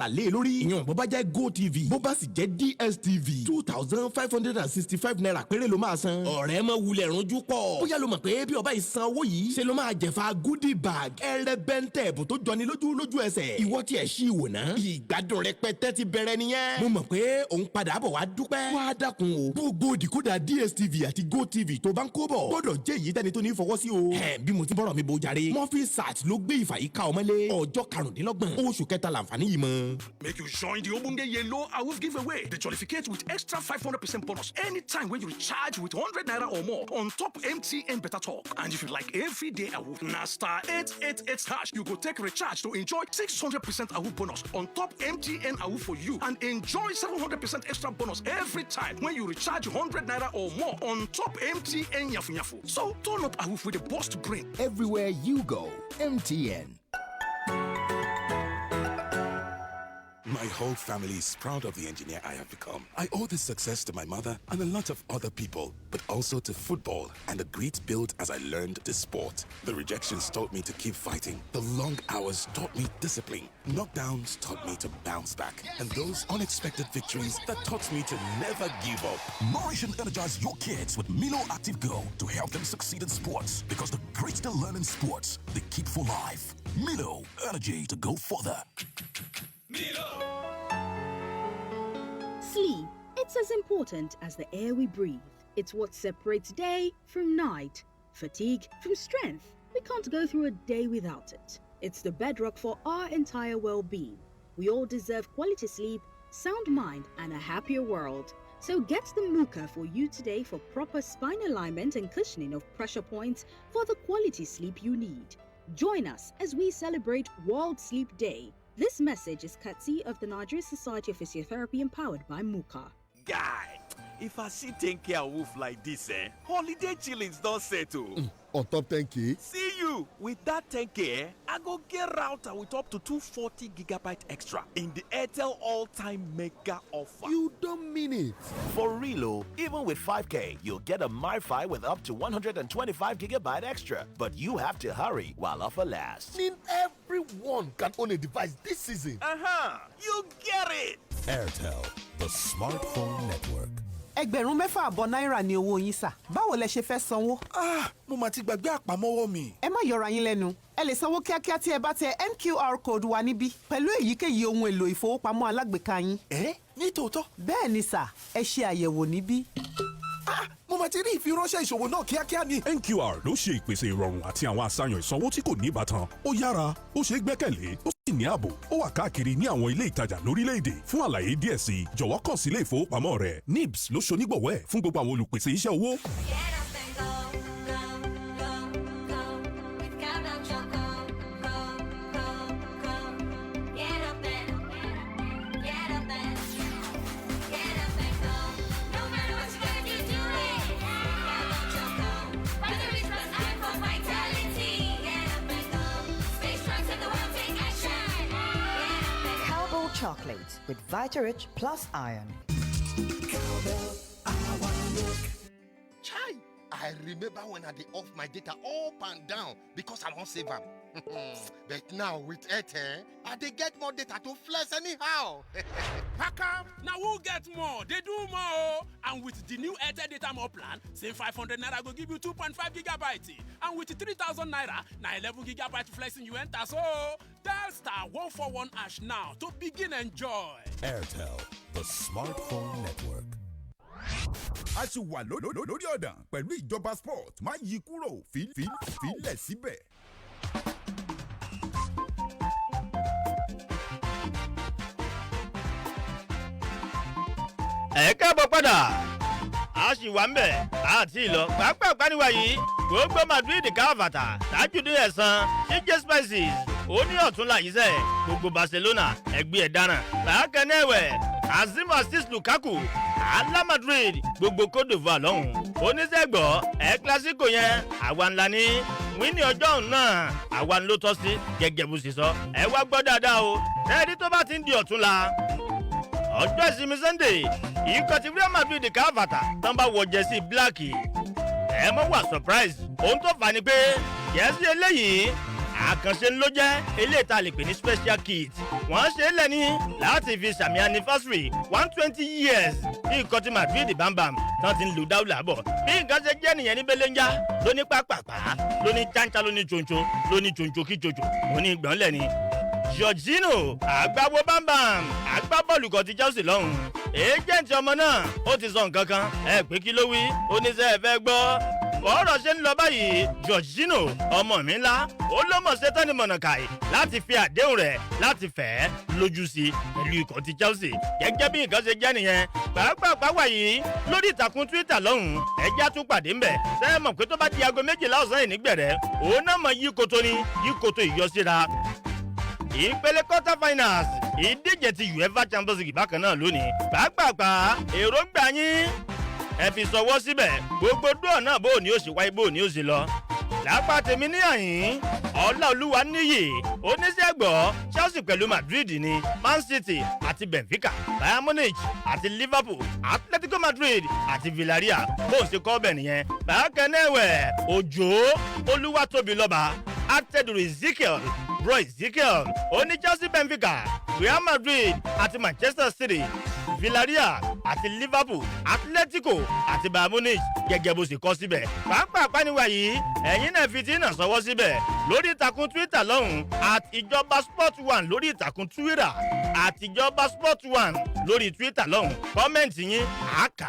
lé lórí. Ìyẹn bó bá jẹ́ GoTV, bó bá sì jẹ́ DSTV, ₦2,565 péré ló máa san. Ọ̀rẹ́, mọ wulẹ̀ rúnjú pọ̀. Bóyá ló mọ̀ pé bí o bá yìí san owó yìí, ṣe ló máa jẹ̀fà goodie bag ẹrẹ́bẹ̀ntẹ̀ ẹ̀bùn tó jọni lójú lójú ẹsẹ̀. Ìwọ tiẹ̀ ṣí ìwò náà. Ìgbádùn rẹpẹtẹ ti bẹ̀rẹ̀ nìyẹn. Mo mọ̀ pé òun padà bọ̀ wá dúpẹ́. Wá dákun o, gbogbo decoder DSTV àti GoTV tó bá ń kó bọ̀ gbọ́dọ̀ jẹ́ èyí tẹ́ni tó ní fọwọ́ sí o. Ẹ bí mo ti bọ́rọ̀ mi bo jàre. Murphy Sat ló gbé ìfà yìí ká ọmọlé. Ọjọ́ 25 oṣù kẹta làǹfààní yìí mọ́. Make you join the ogbonge yellow awoof giveaway. Dey jollificate with extra 500% bonus anytime when you recharge with 100 naira or more on top MTN Better Talk. And if you like everyday awoof, na *888# you go take recharge to enjoy 600% awoof bonus on top MTN awoof for you and enjoy 700% extra bonus every time when you recharge 100 naira or more on top MTN Yafu Yafu. So turn up awoof with the burst brain. Everywhere you go, MTN. My whole family is proud of the engineer I have become. I owe this success to my mother and a lot of other people, but also to football and the grit built as I learned the sport. The rejections taught me to keep fighting. The long hours taught me discipline. Knockdowns taught me to bounce back. And those unexpected victories that taught me to never give up. Nourish and energize your kids with Milo Active Go to help them succeed in sports, because the grit they learn in sports, they keep for life. Milo, energy to go further. Sleep. It's as important as the air we breathe. It's what separates day from night, fatigue from strength. We can't go through a day without it. It's the bedrock for our entire well being. We all deserve quality sleep, sound mind, and a happier world. So get the Muka for you today for proper spine alignment and cushioning of pressure points for the quality sleep you need. Join us as we celebrate World Sleep Day. This message is courtesy of the Nigeria Society of Physiotherapy, empowered by Muka. Guy, if I see 10K awoof like this, eh, holiday chillings don settle. On top 10K? See you with that 10K, eh, I go get router with up to 240 gigabyte extra in the Airtel all-time mega offer. You don't mean it. For real, oh, even with 5K, you'll get a MiFi with up to 125 gigabyte extra. But you have to hurry while offer lasts. Mean everyone can own a device this season. Uh-huh. You get it. Airtel, the smartphone network. 6,500 náírà ni owó yín sà. Báwo lẹ ṣe fẹ́ sanwó? Mo mà ti gbàgbé àpamọ́wọ́ mi. Ẹ má yọra yín lẹ́nu. Ẹ lè sanwó kíákíá tí ẹ bá tẹ MQR code wa níbí pẹ̀lú èyíkéyìí ohun èlò ìfowópamọ́ alágbèéká yín. Ẹ ní tòótọ́? Bẹ́ẹ̀ ni sà, ẹ ṣe àyẹ̀wò níbí. Mo mà ti rí ìfiránṣẹ́ ìṣòwò náà kíákíá ni. NQR ló ṣe ìpèsè ìrọ̀rùn àti àwọn àṣàyàn ìsanwó tí kò ní ìbátan. Ó yára, ó ṣeé gbẹ́kẹ̀lé, ó sì ní ààbò. Ó wà káàkiri ní àwọn ilé ìtajà lórílẹ̀‐èdè. Fún àlàyé díẹ̀ sí i, jọ̀wọ́ kàn sí ilé ìfowópamọ́ rẹ. NIBSS ló ṣonígbọ̀wọ́ ẹ̀ fún gbogbo àwọn olùpèsè iṣẹ́ owó. Get up and go, go, go, go. With Cowbell Choco, go, go, go. Get up and, get up and, get up and go. No matter what you gotta do, do it. Cowbell Choco, Vitarich plus iron for vitality. Get up and go. Stay strong, set the world, take action. Get up and Cowbell Chocolate with Vitarich plus iron. Chai! I remember when I dey off my data up and down because I wan save am. But now with Airtel, I dey get more data to flex anyhow. Pakam, na who get more dey do more o. And with the new Airtel data more plan, same 500 naira go give you 2.5 gigabyte. And with 3,000 naira, na 11 gigabyte flexing you enter so. Dial *141# now to begin enjoy. Airtel, the smartphone network. A ti wà lórí ọ̀dàn pẹ̀lú Ìjọba Sport. Má yí kúrò, fílẹ̀ síbẹ̀. Ẹ káàbọ̀ padà, a sì wà ń bẹ̀ àti ìlọ pàápàá pàníwá yìí. Gbogbo Madrid káfàtà tájúdé ẹ̀sán CJ Spices ó ní ọ̀tún láyé sẹ́. Gbogbo Barcelona ẹgbẹ́ ẹ̀ dáràn bákan náà ẹ̀wẹ̀. Azim Aziz Lukaku Ala Madrid, gbogbo Cote d'Ivoire lọ́hùn oníṣègbọ́ ẹ̀ Clasico yẹn, àwa ńlá ní wíní ọjọ́ òun náà, àwa ló tọ́ sí gẹ́gẹ́ bó ṣe sọ. Ẹ wá gbọ́ dáadáa o, tẹ́ẹ̀rí tó bá ti ń di ọ̀túnla, ọjọ́ ìsinmi Sunday, ikọ̀ ti Real Madrid káfàtà tán bá wọ jersey black, ẹ mọ̀ wá surprise. Ohun tó fà ni pé jersey eléyìí, àkànṣe ló jẹ́, eléyìí tá a lè pè ní special kit. Wọ́n ṣe é lẹ́ni láti fi sàmì anniversary 120 years ní ikọ̀ ti Madrid bambam tán ti ń lu dáwùlà bọ̀. Bí nǹkan ṣe jẹ́ nìyẹn ní belenja lóní pápápá, lóní cháńchá, lóní choncho, lóní choncho kí chocho lóní gbọ̀nlẹ̀ ni. Jorginho àgbáwo bámbam, agbábọ́ọ̀lù kan ti Chelsea lọ́hùn, agent ọmọ náà ó ti sọ nǹkan kan. Ẹ pé kí ló wí? Oníṣẹ́ ẹ fẹ́ gbọ́ ọ̀rọ̀ ṣe ń lọ báyìí. Jorginho ọmọ mi ńlá, ó ló mọ̀ ṣetán ní mọ̀nàkàì láti fi àdéhùn rẹ̀ láti fẹ́ lójú sí pẹ̀lú ikọ̀ ti Chelsea. Gẹ́gẹ́ bí nǹkan ṣe jẹ́ nìyẹn pàápàá wà yìí lórí ìtàkùn Twitter lọ́hùn. Ẹjẹ́ tún pàdé ńbẹ̀. Sẹ́yìn mọ̀ pé tó bá di aago 12 ọ̀sán yìí nígbẹ̀rẹ̀, òun náà mọ̀ yí koto ni yí koto ìyọsíra ìpele quarter finals ìdíje ti UEFA Champions League bákan náà lónìí. Pàápàá èròǹgbà yín, ẹ fi sọwọ́ síbẹ̀. Gbogbo dúọ̀ náà, bó ní ó sì wáyé, bó ní ó sì lọ lápá tèmi ní àyín. Ọláolúwa níyì oníṣègbọ́ Chelsea pẹ̀lú Madrid ní Man City àti Benfica, Bayern Munich àti Liverpool, Atletico Madrid àti Villarreal. Bó ń ṣe kọ́ bẹ̀ nìyẹn. Bákan náà ẹ̀wẹ̀, Òjò Olúwatóbilọ́ba Atẹ́dùrú Ezekiel Bro Ezekiel oní Chelsea, Benfica, Real Madrid àti Manchester City, Villarreal àti Liverpool, Atletico àti Bayern Munich, gẹ́gẹ́ bó ṣe kọ síbẹ̀. Pàápàá pàníwá yìí, ẹ̀yin náà fi tí náà sọwọ́ síbẹ̀ lórí ìtàkùn Twitter lọ́hùn, @IjọbaSport1 lórí ìtàkùn Twitter, @IjọbaSport1 lórí Twitter lọ́hùn. Comment yín àáká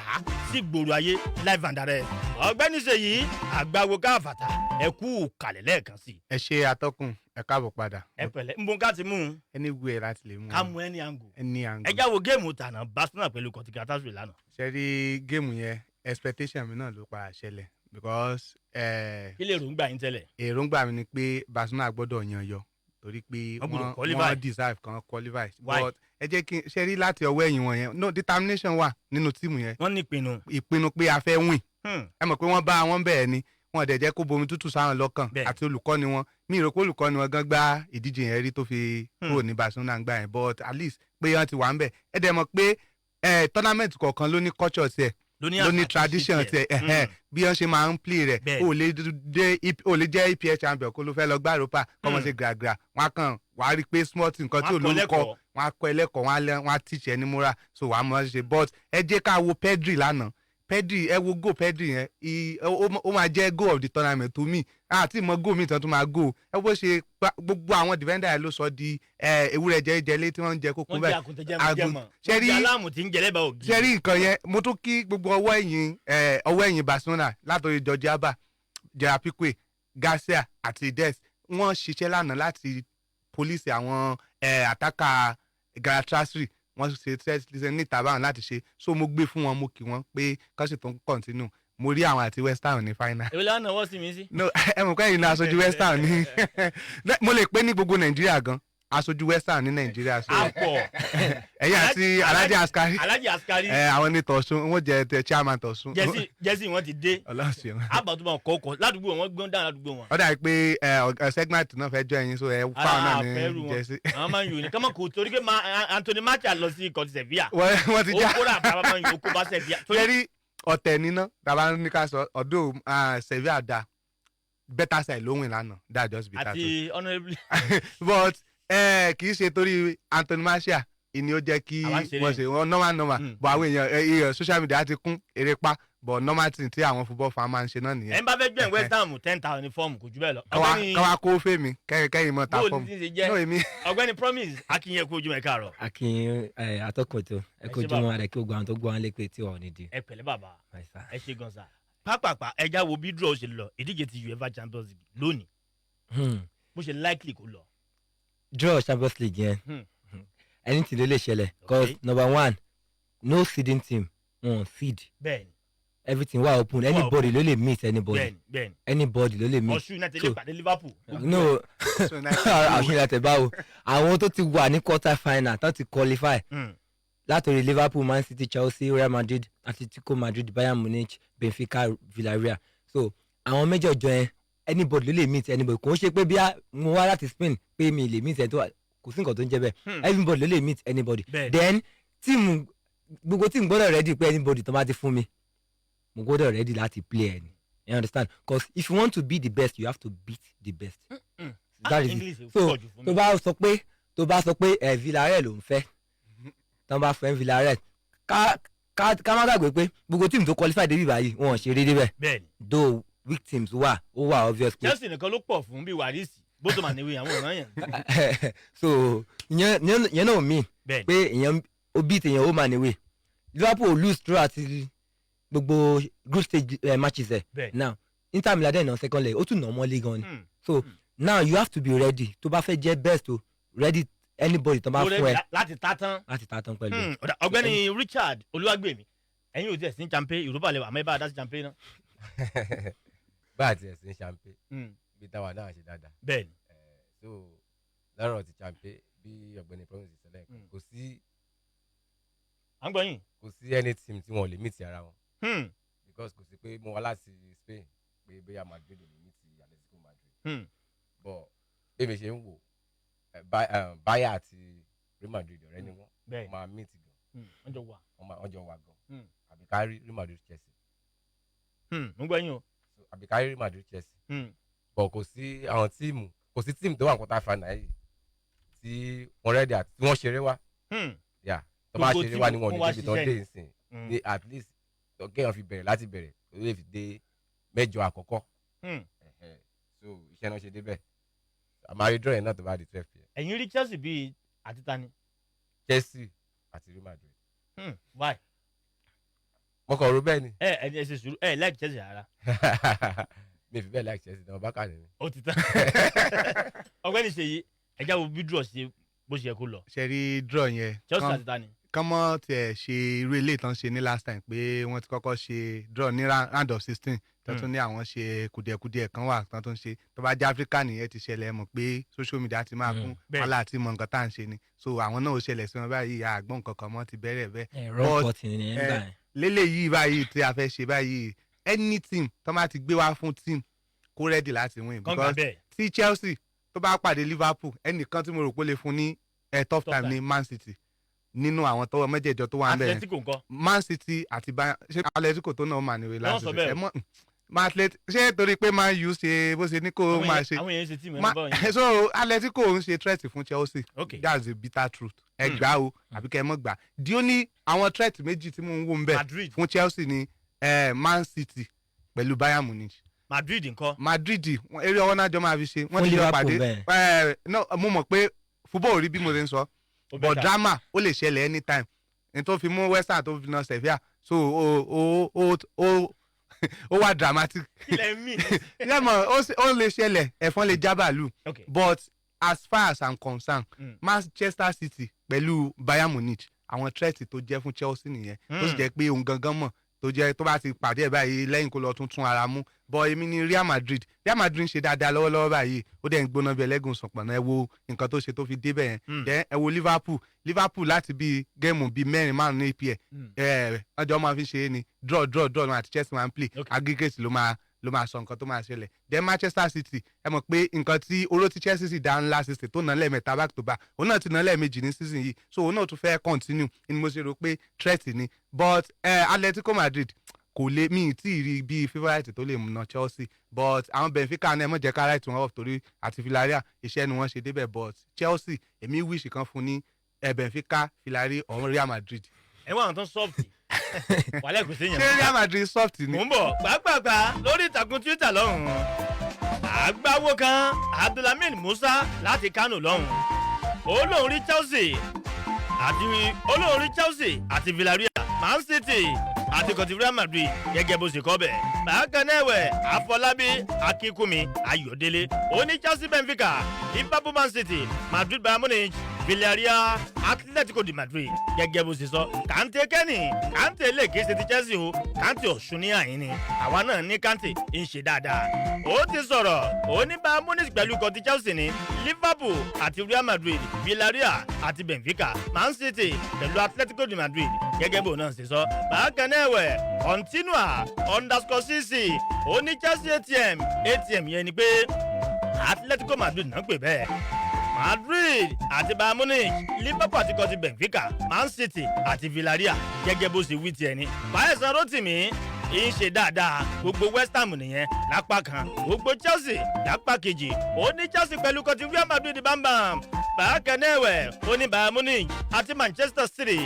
sí gbòòrò ayé live and direct. Ọ̀gbẹ́ni Ṣèyí àgbàwo káfàtà, ẹ kú kàlẹ̀ lẹ́ẹ̀kan sí i. Ẹ ṣe atọ́kùn, ẹ káàbọ̀ padà. Ẹ pẹ̀lẹ́, ń bon ká ti mú un. Anywhere láti lè mú un. Ká mú any angle. Any angle. Ẹ já wo géèmù tànà, Barcelona pẹ̀lú Galatasaray lánàá. Ṣe rí géèmù yẹn, expectation mi náà ló padà ṣẹlẹ̀ because Kí lè èròǹgbà yín tẹ́lẹ̀? Èròǹgbà mi ni pé Barcelona gbọ́dọ̀ yan yọ torí pé Wọ́n gbọ́dọ̀ wọ́n qualify. Wọ́n deserve kan qualify. Why? But ẹ jẹ́ kí n ṣe rí láti ọwọ́ ẹ̀yìn wọn yẹn, no determination wà nínú tíìmù yẹn. Wọ́n ní ìpinnu. Ìpinnu pé a fẹ́ win. Ẹ mọ̀ pé wọ́n bá wọn bẹ̀ẹ̀ ni wọn dẹ̀ jẹ́ kó bomi tútù sáwọn lọ́kàn àti olùkọ́ni wọn. Mi rò pé olùkọ́ni wọn gan gbá ìdíje yẹn rí tó fi kúrò ní Barcelona gbà yẹn, but at least pé wọ́n ti wà ń bẹ̀. Ẹ dẹ̀ mọ̀ pé tournament kọ̀ọ̀kan ló ní culture tiẹ̀, ló ní ló ní àṣà àti tradition ìṣe tiẹ̀. tiẹ̀. Ẹ̀hẹ́n, bí wọ́n ṣe máa ń play rẹ̀. O lè dé o lè jẹ́ EPL champion kó ló fẹ́ lọ gbá Europa kọ́mọ ṣe gbàgbà wọn á kàn wàá rí i pé small team kan tí Wọ́n á ò kọ́ lórúkọ lẹ́kọ̀ọ́. Wọn á kọ́ ẹlẹ́kọ̀ọ́, wọn á lẹ́, wọn á teach ẹni múra, so wàá mọ̀ ṣe. But ẹ jẹ́ ká wo Pedri lánàá. Pedri, ẹ wo goal Pedri yẹn, ó máa jẹ́ goal of the tournament to me. Àti ìmọ̀ goal mi tán tó máa goal. Ẹ bó ṣe gbogbo àwọn defender yẹn ló sọ di ewúrẹ́ jẹ́jẹ́lé tí wọ́n ń jẹ kókó Wọ́n jẹ́ báyìí. àkùntẹ̀jẹmọ̀. Ṣe Wọ́n rí jẹ́ aláàmù tí ń jẹ lẹ́bàá ògiri. Ṣe rí nǹkan yẹn, mo tún kí gbogbo ọwọ́ ẹ̀yìn Barcelona látòrí Jordi Alba, Gerard Pique, Garcia àti Dest. Wọ́n ṣiṣẹ́ lánàá láti police àwọn attacker Galatasaray. Wọ́n ṣe tẹ́sí níta báwọn láti ṣe, so mo gbé fún wọn, mo kí wọn pé kán sì tún continue. Mo rí àwọn àti West Ham ní final. Èwo làwọn náà wọ́ sí mi sí? No, ẹ mọ̀ pé ẹ̀yin ní aṣojú West Ham ní, mo lè pé ní gbogbo Nàìjíríà gan, aṣojú West Ham ní Nàìjíríà, so Àpọ̀. ẹ̀yin àti Alhaji Askari. Alhaji Askari. Ẹ àwọn ní Tọ̀sún, wọ́n jẹ tẹ chairman Tọ̀sún. Jẹ́sí wọn ti dé. Ọlọ́run ṣeun. Àbàtúmọ̀ kọ̀ọ̀kọ̀ ládùúgbò wọn, gbọ́n dáhùn ládùúgbò wọn. Ó dàbí pé ẹ segment náà fẹ́ jọ ẹ̀yin, so ẹ fáwọn náà ní jẹ́sí. Àwọn máa ń yòó ní kọ́mọ kò torí pé Anthony Martial lọ sí ikọ̀ ti Sevilla. Wọ́n ti já. Ó kóra àbábá máa ń yòó kó bá Sevilla. Torí ọ̀tẹ̀ níná tàbá ní ká sọ ọ̀dọ́ Sevilla da better side ló win lánàá, that just be that. Àti honourably. But kì í ṣe torí Anthony Martial ìní ó jẹ́ kí Àwa ń ṣeré. wọ́n ṣe wọ́n normal normal, but àwọn èèyàn social media ti kún eré pa, but normal thing tí àwọn football fan máa ń ṣe náà nìyẹn. Ẹ̀ ń bá fẹ́ join West Ham, 10,000 ní fọ́ọ̀mù, kò jù bẹ́ẹ̀ lọ. Káwa kó fèmí kẹ́yìn kẹ́yìn mọ́ ta Bóòlù fọ́ọ̀mù. ti ń ṣe jẹ́. No, èmi. Ọ̀gbẹ́ni Promise Akínyẹ, kú ojúmọ́, ẹ káàárọ̀. Akin ẹ atọ́kùn ètò, ẹ kó Ẹ ṣé ojúmọ́ bàbá. rẹ kí gbogbo àwọn tó gbọ́ wọn lé pé tí wọn ò ní di. Ẹ pẹ̀lẹ́ bàbá, ẹ ṣe gan sa. Pápápá, ẹja wo bí draw ṣe lọ ìdíje ti UEFA Champions League lónìí, bó ṣe likely kó lọ. Draw Champions League yẹn, anything ló lè ṣẹlẹ̀, cause number one, no seeding team, wọn seed. Everything wà open. Wà Anybody open. ló lè meet anybody. Bẹ́ẹ̀ni, bẹ́ẹ̀ni. Anybody ló lè meet. Ọ̀ṣun United lè pàdé Liverpool. No, Ọ̀ṣun United báwo? Àwọn tó ti wà ní quarter final tó ti qualify látòrí Liverpool, Man City, Chelsea, Real Madrid, Atletico Madrid, Bayern Munich, Benfica, Villarreal, so àwọn mẹ́jọ̀jọ yẹn, anybody ló lè meet anybody. Kò ń ṣe pé bí mo wá láti Spain pé mi lè meet ẹ tó wà, kò sí nǹkan tó ń jẹ́ bẹ́ẹ̀. Everybody ló lè meet anybody. Then team, gbogbo team gbọ́dọ̀ ready pé anybody tó bá ti fún mi, mo gbọ́dọ̀ ready láti play ẹ ni, you understand? Cause if you want to be the best, you have to beat the best. That is English it. So pọ̀ jù fún mi. tó bá sọ pé ẹ Villarreal ló ń fẹ́, tó bá fẹ́ Villarreal, ká má gbàgbé pé gbogbo team tó qualify débi báyìí, wọn ò ṣeré débẹ̀. Though weak teams wà, ó wà obvious pé Chelsea nìkan ló pọ̀ fún bí warisi bó tó mà níwèé àwọn ọ̀ràn yẹn. So ìyẹn náà mean pé ìyẹn ó beat èèyàn ó mà níwèé. Liverpool lose throughout gbogbo group stage matches ẹ. Now Inter Milan dẹ̀ náà second leg, ó tún nà mọ́lé gan ni. So now you have to be ready tó bá fẹ́ jẹ́ best o, ready anybody tó bá Ó fún ready ẹ láti ta tán. Láti ta tán pẹ̀lú ẹ. Ọ̀dà, ọ̀gbẹ́ni Richard Olúwàgbèmí, ẹ̀yin ò tiẹ̀ sí ní champion Europa lẹ́wọ̀, àmọ́ ẹ bá a dá sí champion náà. Bá a tiẹ̀ sí ní champion, bí táwa náà ṣe dáadáa. So lọ́rọ̀ ti champion, bí ọ̀gbẹ́ni Promise ṣe lẹ́ẹ̀kan, kò sí À ń gbọ́ yín. Kò sí any team tí wọn ò lè meet ara wọn. Because kò sí pé mo wá láti Spain pé bóyá Madrid ò lè meet Atletico Madrid. But Bí mi ṣe ń wò, Bayern àti Real Madrid ọ̀rẹ́ ni wọ́n. Bẹ́ẹ̀. Wọ́n máa meet gan. Wọ́n jọ wà. Wọ́n jọ wà gan. Àbí ká rí Real Madrid Chelsea. Mo gbọ́ yín o. So, àbí ká rí Real Madrid Chelsea. But kò sí àwọn tíìmù, kò sí tíìmù tó wà ní quarter final yìí tí wọ́n ready àti tí wọ́n ṣeré wá. Yeah, tó bá Gbogbo ṣeré wá ni tíìmù wọn ò ní wọ́n wá débi tán ṣiṣẹ́ dé ni. ìsìn. Ní at least tó kéèyàn fi bẹ̀rẹ̀ láti bẹ̀rẹ̀ tó lè fi dé 8 àkọ́kọ́. Ẹ̀hẹ̀. So iṣẹ́ náà ṣe débẹ̀. A máa rí draw yẹn náà tó bá di 12 p.m. Ẹ̀yin rí Chelsea bíi àti ta ni? Chelsea àti Real Madrid. Why? Mo kàn rò bẹ́ẹ̀ ni. Ẹ ẹ ṣe sùúrù, ẹ like Chelsea rárá. Mi fi bẹ́ẹ̀ like Chelsea náà, bákà ni mi. Ó ti tán. Ọ̀gbẹ́ni Ṣèyí, ẹ já wo bí draw ṣe bó ṣe yẹ kó lọ. Ṣe rí draw yẹn. Chelsea àti ta ni? Kán mọ́ tiẹ̀ ṣe irú eléyìí tán ṣe ní last time pé wọ́n ti kọ́kọ́ ṣe draw ní round of 16 tó tún ní àwọn ṣe kùdìẹ̀kudiẹ kan wà tán tó ń ṣe. Tó bá jẹ́ Áfíríkà nìyẹn ti ṣẹlẹ̀, mọ̀ pé social media ti máa kún wàhálà àti mọ̀ nǹkan tá à ń ṣe ni. So àwọn náà ó ṣẹlẹ̀ sí wọn báyìí, àgbọ̀n kankan mọ́ ti bẹ̀rẹ̀ bẹ́ẹ̀. Wrong But, button ni ẹ̀ ń gbà yẹn. Léléyìí báyìí tí a fẹ́ ṣe báyìí, any team tó máa ti gbé wá fún team kó ready láti win. Kán gbà Because bẹ́ẹ̀. tí Chelsea tó bá pàdé Liverpool, ẹnìkan tí mo rò pé ó lè fún ní tough Tough time time. ní Man City nínú àwọn tọwọ́ mẹ́jẹ̀ẹ̀jọ tó wà ń bẹ̀ yẹn. Atletico ńkọ́? Man City àti Bayern, ṣé Atletico tó náà mà ní wí Wọ́n láti sọ ṣe bẹ́ẹ̀. ẹ mọ́ Ma Atlet ṣé torí pé Man U ṣe bó ṣe ní kó Àwọn máa ṣe àwọn èèyàn ṣe tíìmù ẹ̀ Ma- báwọn yẹn. So Atletico ń ṣe threat fún Chelsea. That's the bitter truth. Ẹ gbà o àbí kẹ́ ẹ mọ̀ gbà. Di ó ní àwọn threat méjì tí mò ń wò ń bẹ̀ Madrid. fún Chelsea ni Man City pẹ̀lú Bayern Munich. Madrid ńkọ́? Madrid eré ọwọ́ náà jọ máa fi ṣe wọ́n Fún ti jọ Liverpool pàdé. bẹ́ẹ̀. No, mo mọ̀ pé football ò rí bí mo ṣe ń sọ, Ó but better. drama ó lè ṣẹlẹ̀ anytime n tó fi mú West Ham tó fi na Sevilla, so ó wà dramatic. Ilẹ̀ mi. Lẹ́mọ̀ ó lè ṣẹlẹ̀, ẹ̀fọn lè já bàálù. But as far as I'm concerned, Manchester City pẹ̀lú Bayern Munich, àwọn threat tó jẹ́ fún Chelsea nìyẹn, tó sì jẹ́ pé òun gangan mọ̀ tó jẹ́ tó bá ti pàdé ẹ̀ báyìí lẹ́yìn kó lọ tún tún ara mú. But èmi ni Real Madrid. Real Madrid ń ṣe dáadáa lọ́wọ́lọ́wọ́ báyìí, ó dẹ̀ ń gbóná bí ẹlẹ́gùn sọ̀pọ̀nà. Ẹ wo nǹkan tó ṣe tó fi débẹ̀ yẹn. Then ẹ wo Liverpool. Liverpool láti bíi géèmù bíi mẹ́rin márùn ní EPL, ẹ ọjọ́ máa fi ṣe é ni draw draw draw àti Chelsea máa ń play aggregate ló máa sọ nǹkan tó máa ṣẹlẹ̀. Then Manchester City, ẹ mọ̀ pé nǹkan tí oró tí Chelsea sì dá ńlá season tó ná lẹ́ẹ̀mẹ́ta back to back, òun náà ti ná lẹ́ẹ̀mejì ní season yìí, so òun náà tún fẹ́ continue ni mo ṣe rò pé threat ni. But Atletico Madrid kò lè mí tí ì rí bíi favourite tó lè múná Chelsea, but àwọn Benfica náà, ẹ mọ̀ jẹ́ ká write wọn off torí àti Villarreal, iṣẹ́ ni wọ́n ṣe débẹ̀. But Chelsea, èmi wish kan fún ní Benfica, Villarreal or Real Madrid. Ẹ wá àwọn tó ń soft wàhálà kò sí yẹn. Ṣé Real Madrid soft ni? Mò ń bọ̀ pàápàá lórí ìtàkùn Twitter lọ́hùn-ún. Àgbáwo kan Abdulhamid Musa láti Kano lọ́hùn-ún, ó lóun rí Chelsea àti ó lóun rí Chelsea àti Villarreal, Man City àti kọtí Real Madrid gẹ́gẹ́ bó ṣe kọ́ bẹ̀. Bákan náà ẹ̀wẹ̀, Afọlábí Akínkúnmi Ayọ̀délé, ó ní Chelsea Benfica, Liverpool Man City, Madrid Bayern Munich, Villarreal Atletico de Madrid gẹ́gẹ́ bó ṣe sọ. Kante Kẹ́nì Kante lè kí ṣe ti Chelsea o, Kante Ọ̀ṣun ní àyín ni àwa náà ní. Kante ń ṣe dáadáa, ó ti sọ̀rọ̀, ó ní Bayern Munich pẹ̀lú kọtí Chelsea ní, Liverpool àti Real Madrid, Villarreal àti Benfica, Man City pẹ̀lú Atletico de Madrid gẹ́gẹ́ bó náà ṣe sọ. Bákan náà ẹ̀wẹ̀, continua_cc, ó ní Chelsea ATM. ATM yẹn ni pé Atletico Madrid náà pè bẹ́ẹ̀, Madrid àti Bayern Munich, Liverpool àti kọtí Benfica, Man City àti Villarreal gẹ́gẹ́ bó ṣe wí tiẹ̀ ni. Báyẹ̀sán Rotimi ń ṣe dáadáa, gbogbo West Ham nìyẹn lápá kan, gbogbo Chelsea lápá kejì, ó ní Chelsea pẹ̀lú kọtí Real Madrid bámbam. Bákan náà ẹ̀wẹ̀, ó ní Bayern Munich àti Manchester City,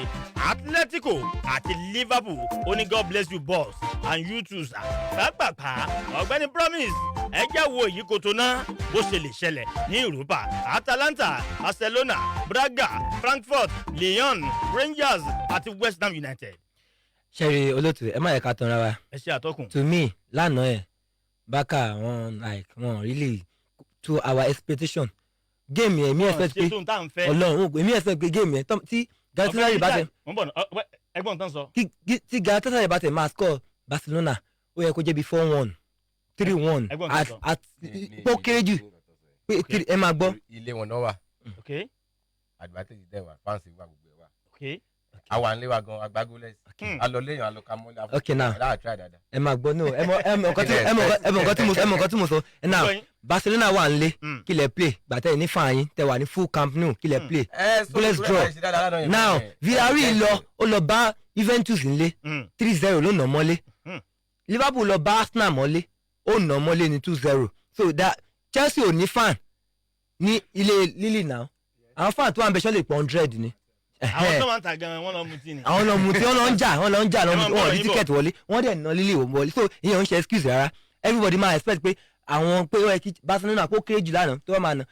Atletico àti Liverpool. Ó ní God bless you boss and you too sir. Pápápá, ọ̀gbẹ́ni Promise, ẹ jẹ́ wo èyí kòtò náà bó ṣe lè ṣẹlẹ̀ ní Europa: Atalanta, Barcelona, Braga, Frankfurt, Lyon, Rangers àti West Ham United. Ṣẹ́rí olóòtú, ẹ má yẹ ká tanra wa. Ẹ ṣe àtọkùn. To me, lánàá ẹ̀, Barca wọn like wọn really to our expectation game yẹn, èmi Wọn expect ṣe pé tó ń tá à ń fẹ́. Ọlọ́run, èmi expect pé game yẹn tí Galatasaray bá tẹ Mo ń bọ̀ ná, ẹgbọ́n tán sọ. Tí Galatasaray bá tẹ máa score Barcelona, ó yẹ kó jẹ́ bí 4-1, 3-1 Ẹgbọ́n tán at sọ. at ó kéré jù pé three. Ẹ máa gbọ́. Ilé wọn náà wà. Advantage dẹ̀ wà, fans wà, gbogbo ẹ̀ wà. Àwa ń lé wa gan agbágólẹ́sì. A lọ lẹ́yìn, a lọ ka mọ́lẹ̀. Okay, now. Àdá try dáadáa. Ẹ máa gbọ́, no, ẹ mọ nǹkan tí ẹ mọ nǹkan tí mo sọ now. Barcelona wà nílé, kí lẹ play? Gbàtẹ́ ní fàáyín tẹ wà ní full Camp Nou, kí lẹ play? Ẹ, so Goalless Barcelona draw. ṣe dáadáa lánàá yẹn. Now Villarreal lọ, ó lọ bá Juventus nílé, 3-0 ló nà mọ́lé. Liverpool lọ bá Arsenal mọ́lé, ó nà mọ́lé ní 2-0. So that Chelsea ò ní fan ní ilé Lille now. Àwọn fan tó wà ń bẹ, ṣọ́ lè pọ̀ 100 ni? Àwọn tó máa ń ta gan, wọn lọ mutí ni. Àwọn lọ mutí, wọn lọ ń jà, wọn lọ ń jà lọ Ẹ máa mutí, wọn ò bọ̀rọ̀ rí yín bọ̀. ticket wọlé. Wọ́n dẹ̀ ná Lille wọlé, so ìyẹn ò ń ṣe excuse rárá. Everybody máa expect pé àwọn pé ó yẹ kí Barcelona kó kéré jù lánàá tó wọ́n máa ná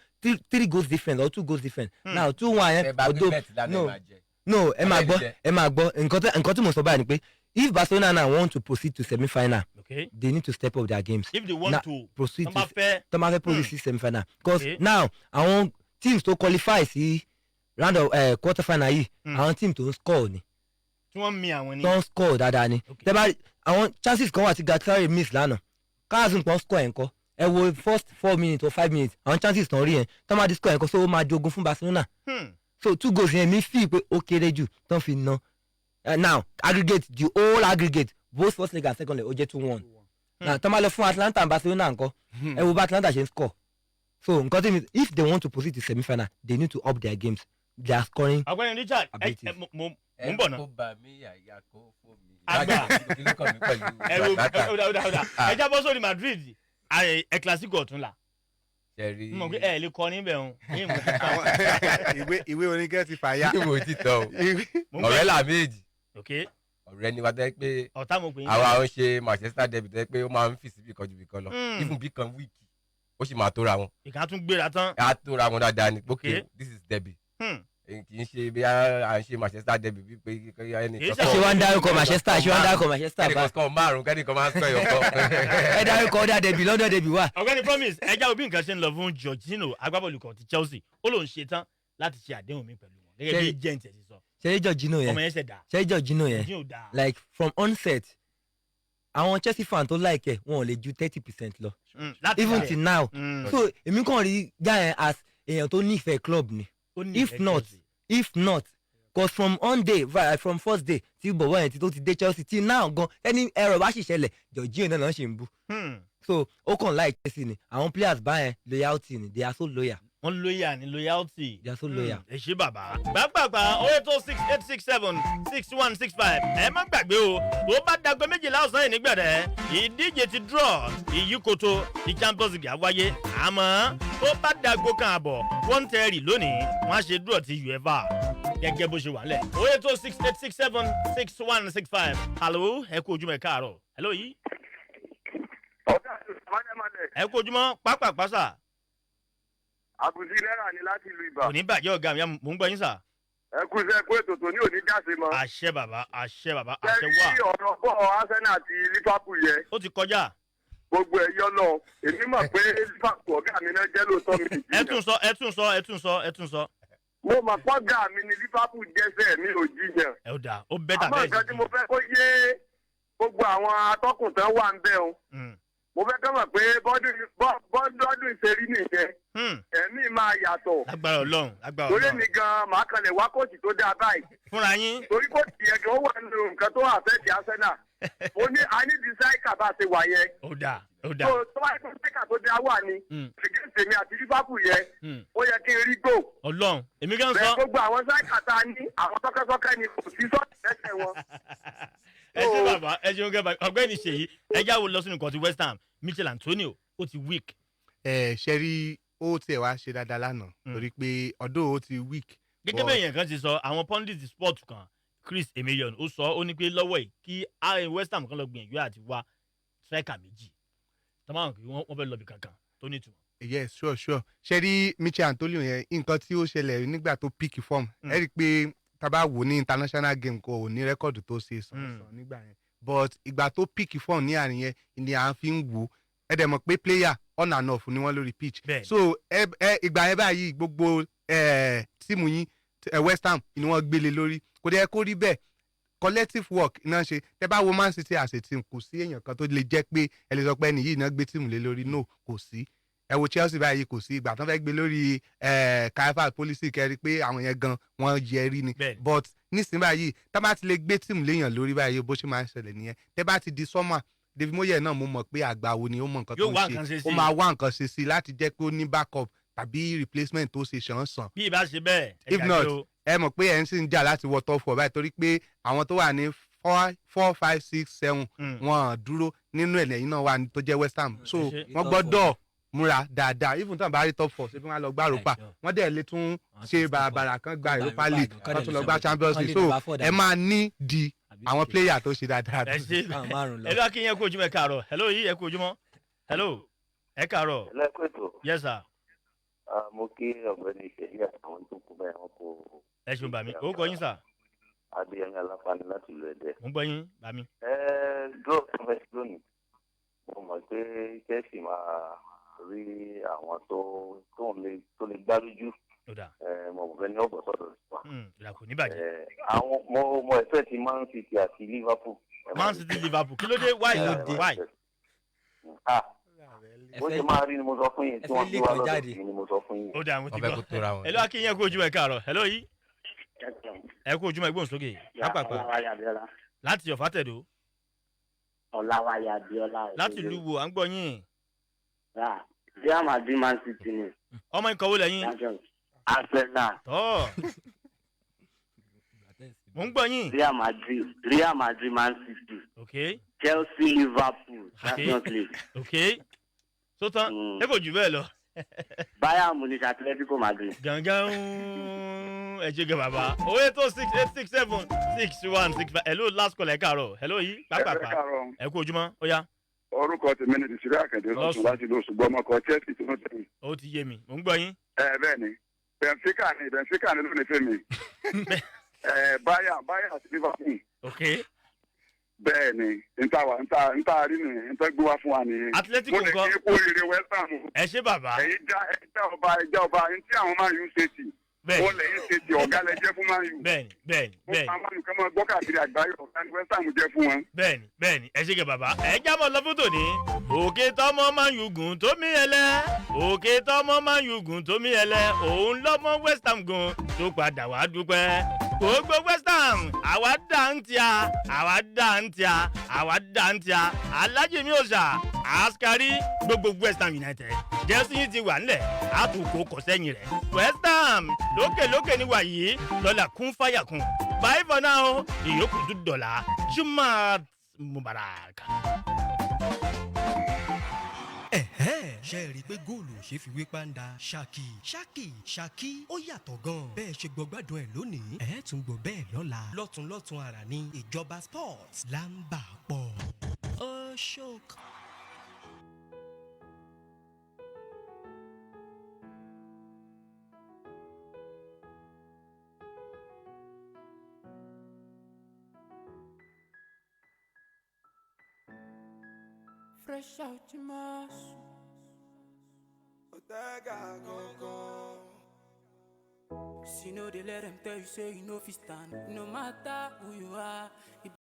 three goals difference or two goals difference. Now 2-1 yẹn Ẹ bá gbé although bet lánàá, ẹ no máa jẹ. No, ẹ máa gbọ́. Abẹ́ẹ̀ ni jẹ. Ẹ máa gbọ́, nǹkan tí mo sọ báyìí ni pé if Barcelona now want to proceed to semi-final, they need to step up their games. If they want Na- to, proceed tán bá to fẹ́- tó máa fẹ́ proceed sí semi-final, because now àwọn teams tó qualify sí round of quarter final yìí, àwọn team tó ń score ni. Tí wọ́n mi àwọn ni. Tó ń score dáadáa ni. Tẹ́ bá àwọn chances kan wà tí Galatasaray miss lánàá, káàzùn kan score ẹ̀ ńkọ́? Ẹ wo first 4 minutes or 5 minutes, àwọn chances tán rí yẹn, tó máa di score ẹ̀ ńkọ́? So ó máa jogun fún Barcelona. So two goals yẹn, mi fi pé ó kéré jù tán fi ná. Now aggregate, the whole aggregate, both first leg and second leg, ó jẹ́ 2-1. Now tán bá lọ fún Atlanta and Barcelona ńkọ́? Ẹ wo bá Atlanta ṣe ń score. So nǹkan tí mi, if they want to proceed to semi-final, they need to up their games, their scoring Ọ̀gbẹ́ni Richard, ẹ abilities. ẹ mo ń bọ̀ náà. Kó bá mi yàyà kó fún mi. Àgbà. Kí ló kàn mí pẹ̀lú Ẹ wo Atlanta? ẹ ó dà, ó dà. Ẹ jábọ́ sórí Madrid, ẹ Clasico ọ̀túnla. Ṣẹ̀rí. Mo mọ̀ pé ẹ lè kọ níbẹ̀ o. Ìwé oníkẹ́ ti fàya. Ìwé ò ti tán o. Mo ń Ọ̀rẹ́ gbọ́. là méjì. Ọ̀rẹ́ ni wa tẹ́ pé Ọ̀tá mo pè yín. àwa ń ṣe Manchester derby tẹ́ pé ó máa ń fì síbi kan ju ibi kan lọ. Even bí kan week, ó sì máa tóra wọn. Ìka tún gbéra tán. Á tóra wọn dáadáa ni. Okay, this is derby. Kì í ṣe bí à ń ṣe Manchester derby bí pé ẹnìkan Kì í Ṣé wàá ń dárúkọ Manchester? Ṣé wàá ń dárúkọ Manchester kẹ́nìkan bá? score márùn-ún, kẹ́nìkan máa ń sọ ẹyọ kan. Ẹ dárúkọ ọdẹ derby, London derby wà. Ọ̀gbẹ́ni Promise, ẹ jáwọ́ bí nǹkan ṣe ń lọ fún Jorginho, agbábọ́ọ̀lù kan ti Chelsea. Ó lóun ṣe tán láti ṣe àdéhùn mi pẹ̀lú wọn gẹ́gẹ́ bí agent ẹ̀ ti sọ. Ṣe Jorginho yẹn Ọmọ yẹn ṣẹ̀ dá. Ṣe Jorginho yẹn Jorginho dáa. like from onset, àwọn Chelsea fan tó like ẹ, wọn ò lè ju 30% lọ Láti even ilẹ̀. till now. So èmi kàn rí guy yẹn as èèyàn tó nífẹ̀ẹ́ club ni. Ó nífẹ̀ẹ́ If not, Chelsea. if not, cause from on day right, from first day tí bọ̀bọ̀ yẹn ti tó ti dé Chelsea till now gan, ẹni ẹ̀rọ bá sì ṣẹlẹ̀, Jorginho náà ṣì ń bú. So ó kàn like Chelsea ni. Àwọn players báyẹn, loyalty ni, they are so loyal. Wọ́n loyal ní loyalty. They are so loyal. Ẹ ṣé bàbá. Gbàgbàgbà 08068676165. Ẹ má gbàgbé o, tó bá dàgbé 12 ọ̀sán yìí nígbẹ̀rẹ̀, ìdíje ti draw ìyíkoto ti Champions League á wáyé. Àmọ́ tó bá dàgbò kan àbọ̀ 1:30 lónìí, wọ́n á ṣe draw ti UEFA gẹ́gẹ́ bó ṣe wà nílẹ̀. 08068676165. Hello, ẹ kú ojúmọ́, ẹ káàárọ̀. Hello yìí. Ẹ kú ojúmọ́, pápápá sà. Àbùsí náírà ni láti ìlú Ibà. Kò ní bàjẹ́ ọ̀gá mi, mò ń gbọ́ yín sà. Ẹ kú iṣẹ́, kú ètò tó ní òní jáse mọ́. Àṣẹ bàbá, àṣẹ bàbá, àṣẹ Ṣé wà. rí ọ̀rọ̀ bọ́ Arsenal àti Liverpool yẹ? Ó ti kọjá. Gbogbo ẹ̀ yọ lọ. Èmi mọ̀ pé Liverpool ọ̀gá mi náà jẹ́ lóòótọ́ mi. Ẹ tún sọ, ẹ tún sọ, ẹ tún sọ, ẹ tún sọ. Mo mọ̀ pọ́gà mi ni Liverpool jẹ́sẹ̀, mi ò jiyàn. Ẹ ó dáa, ó bẹ́tà Àmọ́ bẹ́ẹ̀. nǹkan tí mo fẹ́ kó yé gbogbo àwọn atọ́kùn tán wà ń bẹ̀ o. Mo fẹ́ kọ́ mọ̀ pé bọ́dún ìṣerí nìyẹn. Ẹ̀mí máa yàtọ̀. Lágbára Ọlọ́run, lágbára Torí Ọlọ́run. mi gan-an, màá kanlẹ̀ wá kóòtù tó dáa báyìí. Fúnra yín. Torí kóòtù yẹn gan, ó wà nínú nǹkan tó àfẹ́ẹ̀tì Arsenal. Ó ní a ní di sáìkà bá a ṣe wà yẹn. Ó dáa, ó dáa. Tó bá yẹ kó sáìkà tó dáa wà ní. Against èmi àti Liverpool yẹn, ó yẹ kí n rí gò. Ọlọ́run, èmi gan Bẹ́ẹ̀ sọ. gbogbo àwọn sáìkà tá a ní, àwọn sọ́kẹ́sọ́kẹ́ ni, kò sí sọ́ọ̀tì lẹ́sẹ̀ wọn. Ẹ ṣé bàbá, ẹ ṣeun gẹ́gẹ́. Ọ̀gbẹ́ni Ṣèyí, ẹ jáwọ́ lọ sínú nǹkan ti West Ham. Michail Antonio, ó ti weak. Ẹ ṣe rí, ó tiẹ̀ wá ṣe dáadáa lánàá torí pé ọdún ó ti weak. Gẹ́gẹ́ bẹ́ẹ̀ yẹn kan ti sọ, àwọn pundit sport kan, Chris Emilion, ó sọ, ó ní pé lọ́wọ́ yìí, kí West Ham kan lọ gbìyànjú àti wá striker méjì tọ́mọ̀ kí wọ́n fẹ́ lọ bí kankan tó ní ìtumọ̀. Yes, sure. Ṣe rí Michail Antonio yẹn, nǹkan tí ó ṣẹlẹ̀ nígbà tó pick form, ẹ rí i pé tá bá wò ní international game, kò ní record tó ṣe sàn nígbà yẹn, but ìgbà tó pick form ní àárín yẹn ni à ń fi ń wò ó. Ẹ dẹ̀ mọ̀ pé player on and off ni wọ́n lórí pitch. So ẹ ìgbà yẹn báyìí, gbogbo team yín, West Ham ni wọ́n gbélé lórí. Kò dẹ̀ kó rí bẹ́ẹ̀, collective work iná ṣe. Tẹ bá wo Man City as a team, kò sí èèyàn kan tó lè jẹ́ pé ẹ lè sọ pé ẹni yìí náà gbé team lé lórí. No, kò sí. Ẹ wo Chelsea báyìí, kò sí ìgbà tó fẹ́ gbé lórí Kai policy kẹrí pé àwọn yẹn gan wọ́n yẹ rí ni. But nísìnyí báyìí, tá bá ti lè gbé team léèyàn lórí báyìí, bó ṣe máa ń ṣẹlẹ̀ nìyẹn. Tẹ́ bá ti di summer, David Moyes náà, mo mọ̀ pé àgbà wo ni, ó mọ nǹkan tó Yóò wá ń nǹkan ṣe ṣe. sí Ó i. máa wá nǹkan ṣe sí i láti jẹ́ pé ó ní backup tàbí replacement tó ṣe ṣàn-án-ṣàn. Bí ìbá ṣe bẹ́ẹ̀, ẹ If gbàgbé not, o. ẹ mọ̀ pé ẹ̀ ń sì ń jà láti wọ top four báyìí, torí pé àwọn tó wà ní four, four, five, six, seven, wọn dúró nínú ẹ̀. Lẹ́yìn náà wà ní tó jẹ́ West Ham, so Ẹ ṣe. wọ́n gbọ́dọ̀ múra dáadáa. Even tí wọ́n bá rí top four, ṣé bí wọ́n á lọ gbá Europa, wọ́n dẹ̀ lè tún ṣe bàràbàrà kan gba Europa League, wọ́n tún lọ gbá Champions League. So ẹ máa ní di àwọn player tó ṣe dáadáa. Ẹ ṣe. Ẹ lọ́wọ́ kí yẹn kú ojúmọ́. Ẹ káàárọ̀. Hello yìí, ẹ kú ojúmọ́. Hello, ẹ káàárọ̀. Lẹ́kọ̀tò. Yes sir. Mo kí ọ̀gbẹ́ni Ìṣẹ̀lẹ̀ àtàwọn tó kú báyìí, wọn kò. Ẹ ṣeun bàmí. Orúkọ yín, sir? Adéyẹmí Aláfáàní láti ìlú Ẹdẹ. Mo ń gbọ́ yín, bàmí. Ẹ draw tó fẹ́ sí lónìí, mo mọ̀ pé Chelsea máa rí àwọn tó lè gbá lójú. Ó dà. Ẹ mo mọ̀ pé ní ọ̀bọ̀ sọ̀dọ̀ sí wa. Ìlà kò ní bàjẹ́. Ẹ àwọn mo ẹ̀fẹ́ ti Man City àti Liverpool. Man City, Liverpool, kí ló dé? Why? Why? Ah, bó ṣe máa rí ni mo sọ fún yín, tí wọ́n gbé wá lọ́dọ̀ sí ni mo sọ fún yín. Ó dà, mo ti Wọ́n fẹ́ gbọ́. kó tóra wọn. Ẹ lọ́wọ́ kí yẹn kú ojúmọ́. Ẹ káàárọ̀. Hello yìí, ẹ kú ojúmọ́. Ẹgbọ́n sókè pápápá. Ọláwálé Abíọ́lá. Láti Ọ̀fàtẹ̀dó. Ọláwálé Abíọ́lá. Láti ìlú wo? À ń gbọ́ yín. Rà Real Madrid, Man City ni. Ọmọ ikọ̀ wo lẹ́yìn? Arsenal. Tọ́ mo ń gbọ́ yín. Real Madrid, Real Madrid, Man City. Ok. Chelsea, Liverpool, Champions League. Ok, tó tán, ẹ kò jù bẹ́ẹ̀ lọ. Bayern Munich, Atletico Madrid. Gangan, ẹ ṣe gan bàbá. 08068676165. Hello, last call. Ẹ káàárọ̀. Hello yìí, pápápá. Ẹ káàárọ̀. Ẹ kú ojúmọ́, ó yá. Orúkọ tèmi ni Tìṣírí Àkàndé lọ́sùn láti ìlú Òṣùgbọ́, ọmọkọ Chelsea tó ń tẹ̀yìn. Ó ti yé mi, mò ń gbọ́ yín. Ẹ bẹ́ẹ̀ ni, Benfica ni, Benfica ni lónìí fẹ́mi. Ẹ Bayern àti Liverpool. Ok. Bẹ́ẹ̀ ni, nta wà nta rí nìyẹn, nta gbé wá fún wa nìyẹn. Atletico Mo lè ńkọ́? kí kú oríire West Ham o. Ẹ ṣé bàbá. Ẹ̀yin já, ẹ já ọba, ẹ já ọba ntí àwọn Man U ṣe tì. Bẹ́ẹ̀ni. Ó lẹ́yìn ṣe tì, ọ̀gá lẹ jẹ́ fún Man U. Bẹ́ẹ̀ni, bẹ́ẹ̀ni, bẹ́ẹ̀ni. Àwọn Man U kan máa gbọ́ káàkiri àgbáyé, ọ̀gá ni West Ham jẹ́ fún wọn. Bẹ́ẹ̀ni, bẹ́ẹ̀ni, ẹ ṣe kẹ bàbá. Ẹ jábọ̀ lọ fún tòní. Òkè tọmọ máa ń yugun tó mí ẹlẹ, òkè tọmọ máa ń yugun tó mí ẹlẹ, òun lọmọ West Ham gun tó padà wá dúpẹ́. Gbogbo West Ham, àwa dá ń tíya, àwa dá ń tíya, àwa dá ń tíya. Alájì mi ò ṣà askari gbogbo West Ham United, jẹ́sí yìí ti wà ńlẹ̀, àtúkò kọ̀ sẹ́yìn rẹ̀. West Ham lókè lókè ní wàyí lọ́la, kún fáyà kún. Bye for now, ìyókù tún dọ̀la. Jumat Mubarak. Ẹ̀hẹ́n, ṣe é rí i pé góòlù ò ṣeé fi wé pàǹdà? Ṣákì ṣákì ṣákì, ó yàtọ̀ gan-an. Bẹ́ẹ̀ ṣe gbọ́ gbádùn ẹ̀ lónìí, ẹ̀ tún gbọ́ bẹ́ẹ̀ lọ́la. Lọ́tún lọ́tún ara ní ìjọba sports là ń bà pọ̀. Ó ṣók. Fresh out your mask. Otega gangan. See, no, they let them tell you, say you know if you stand. No matter who you are, it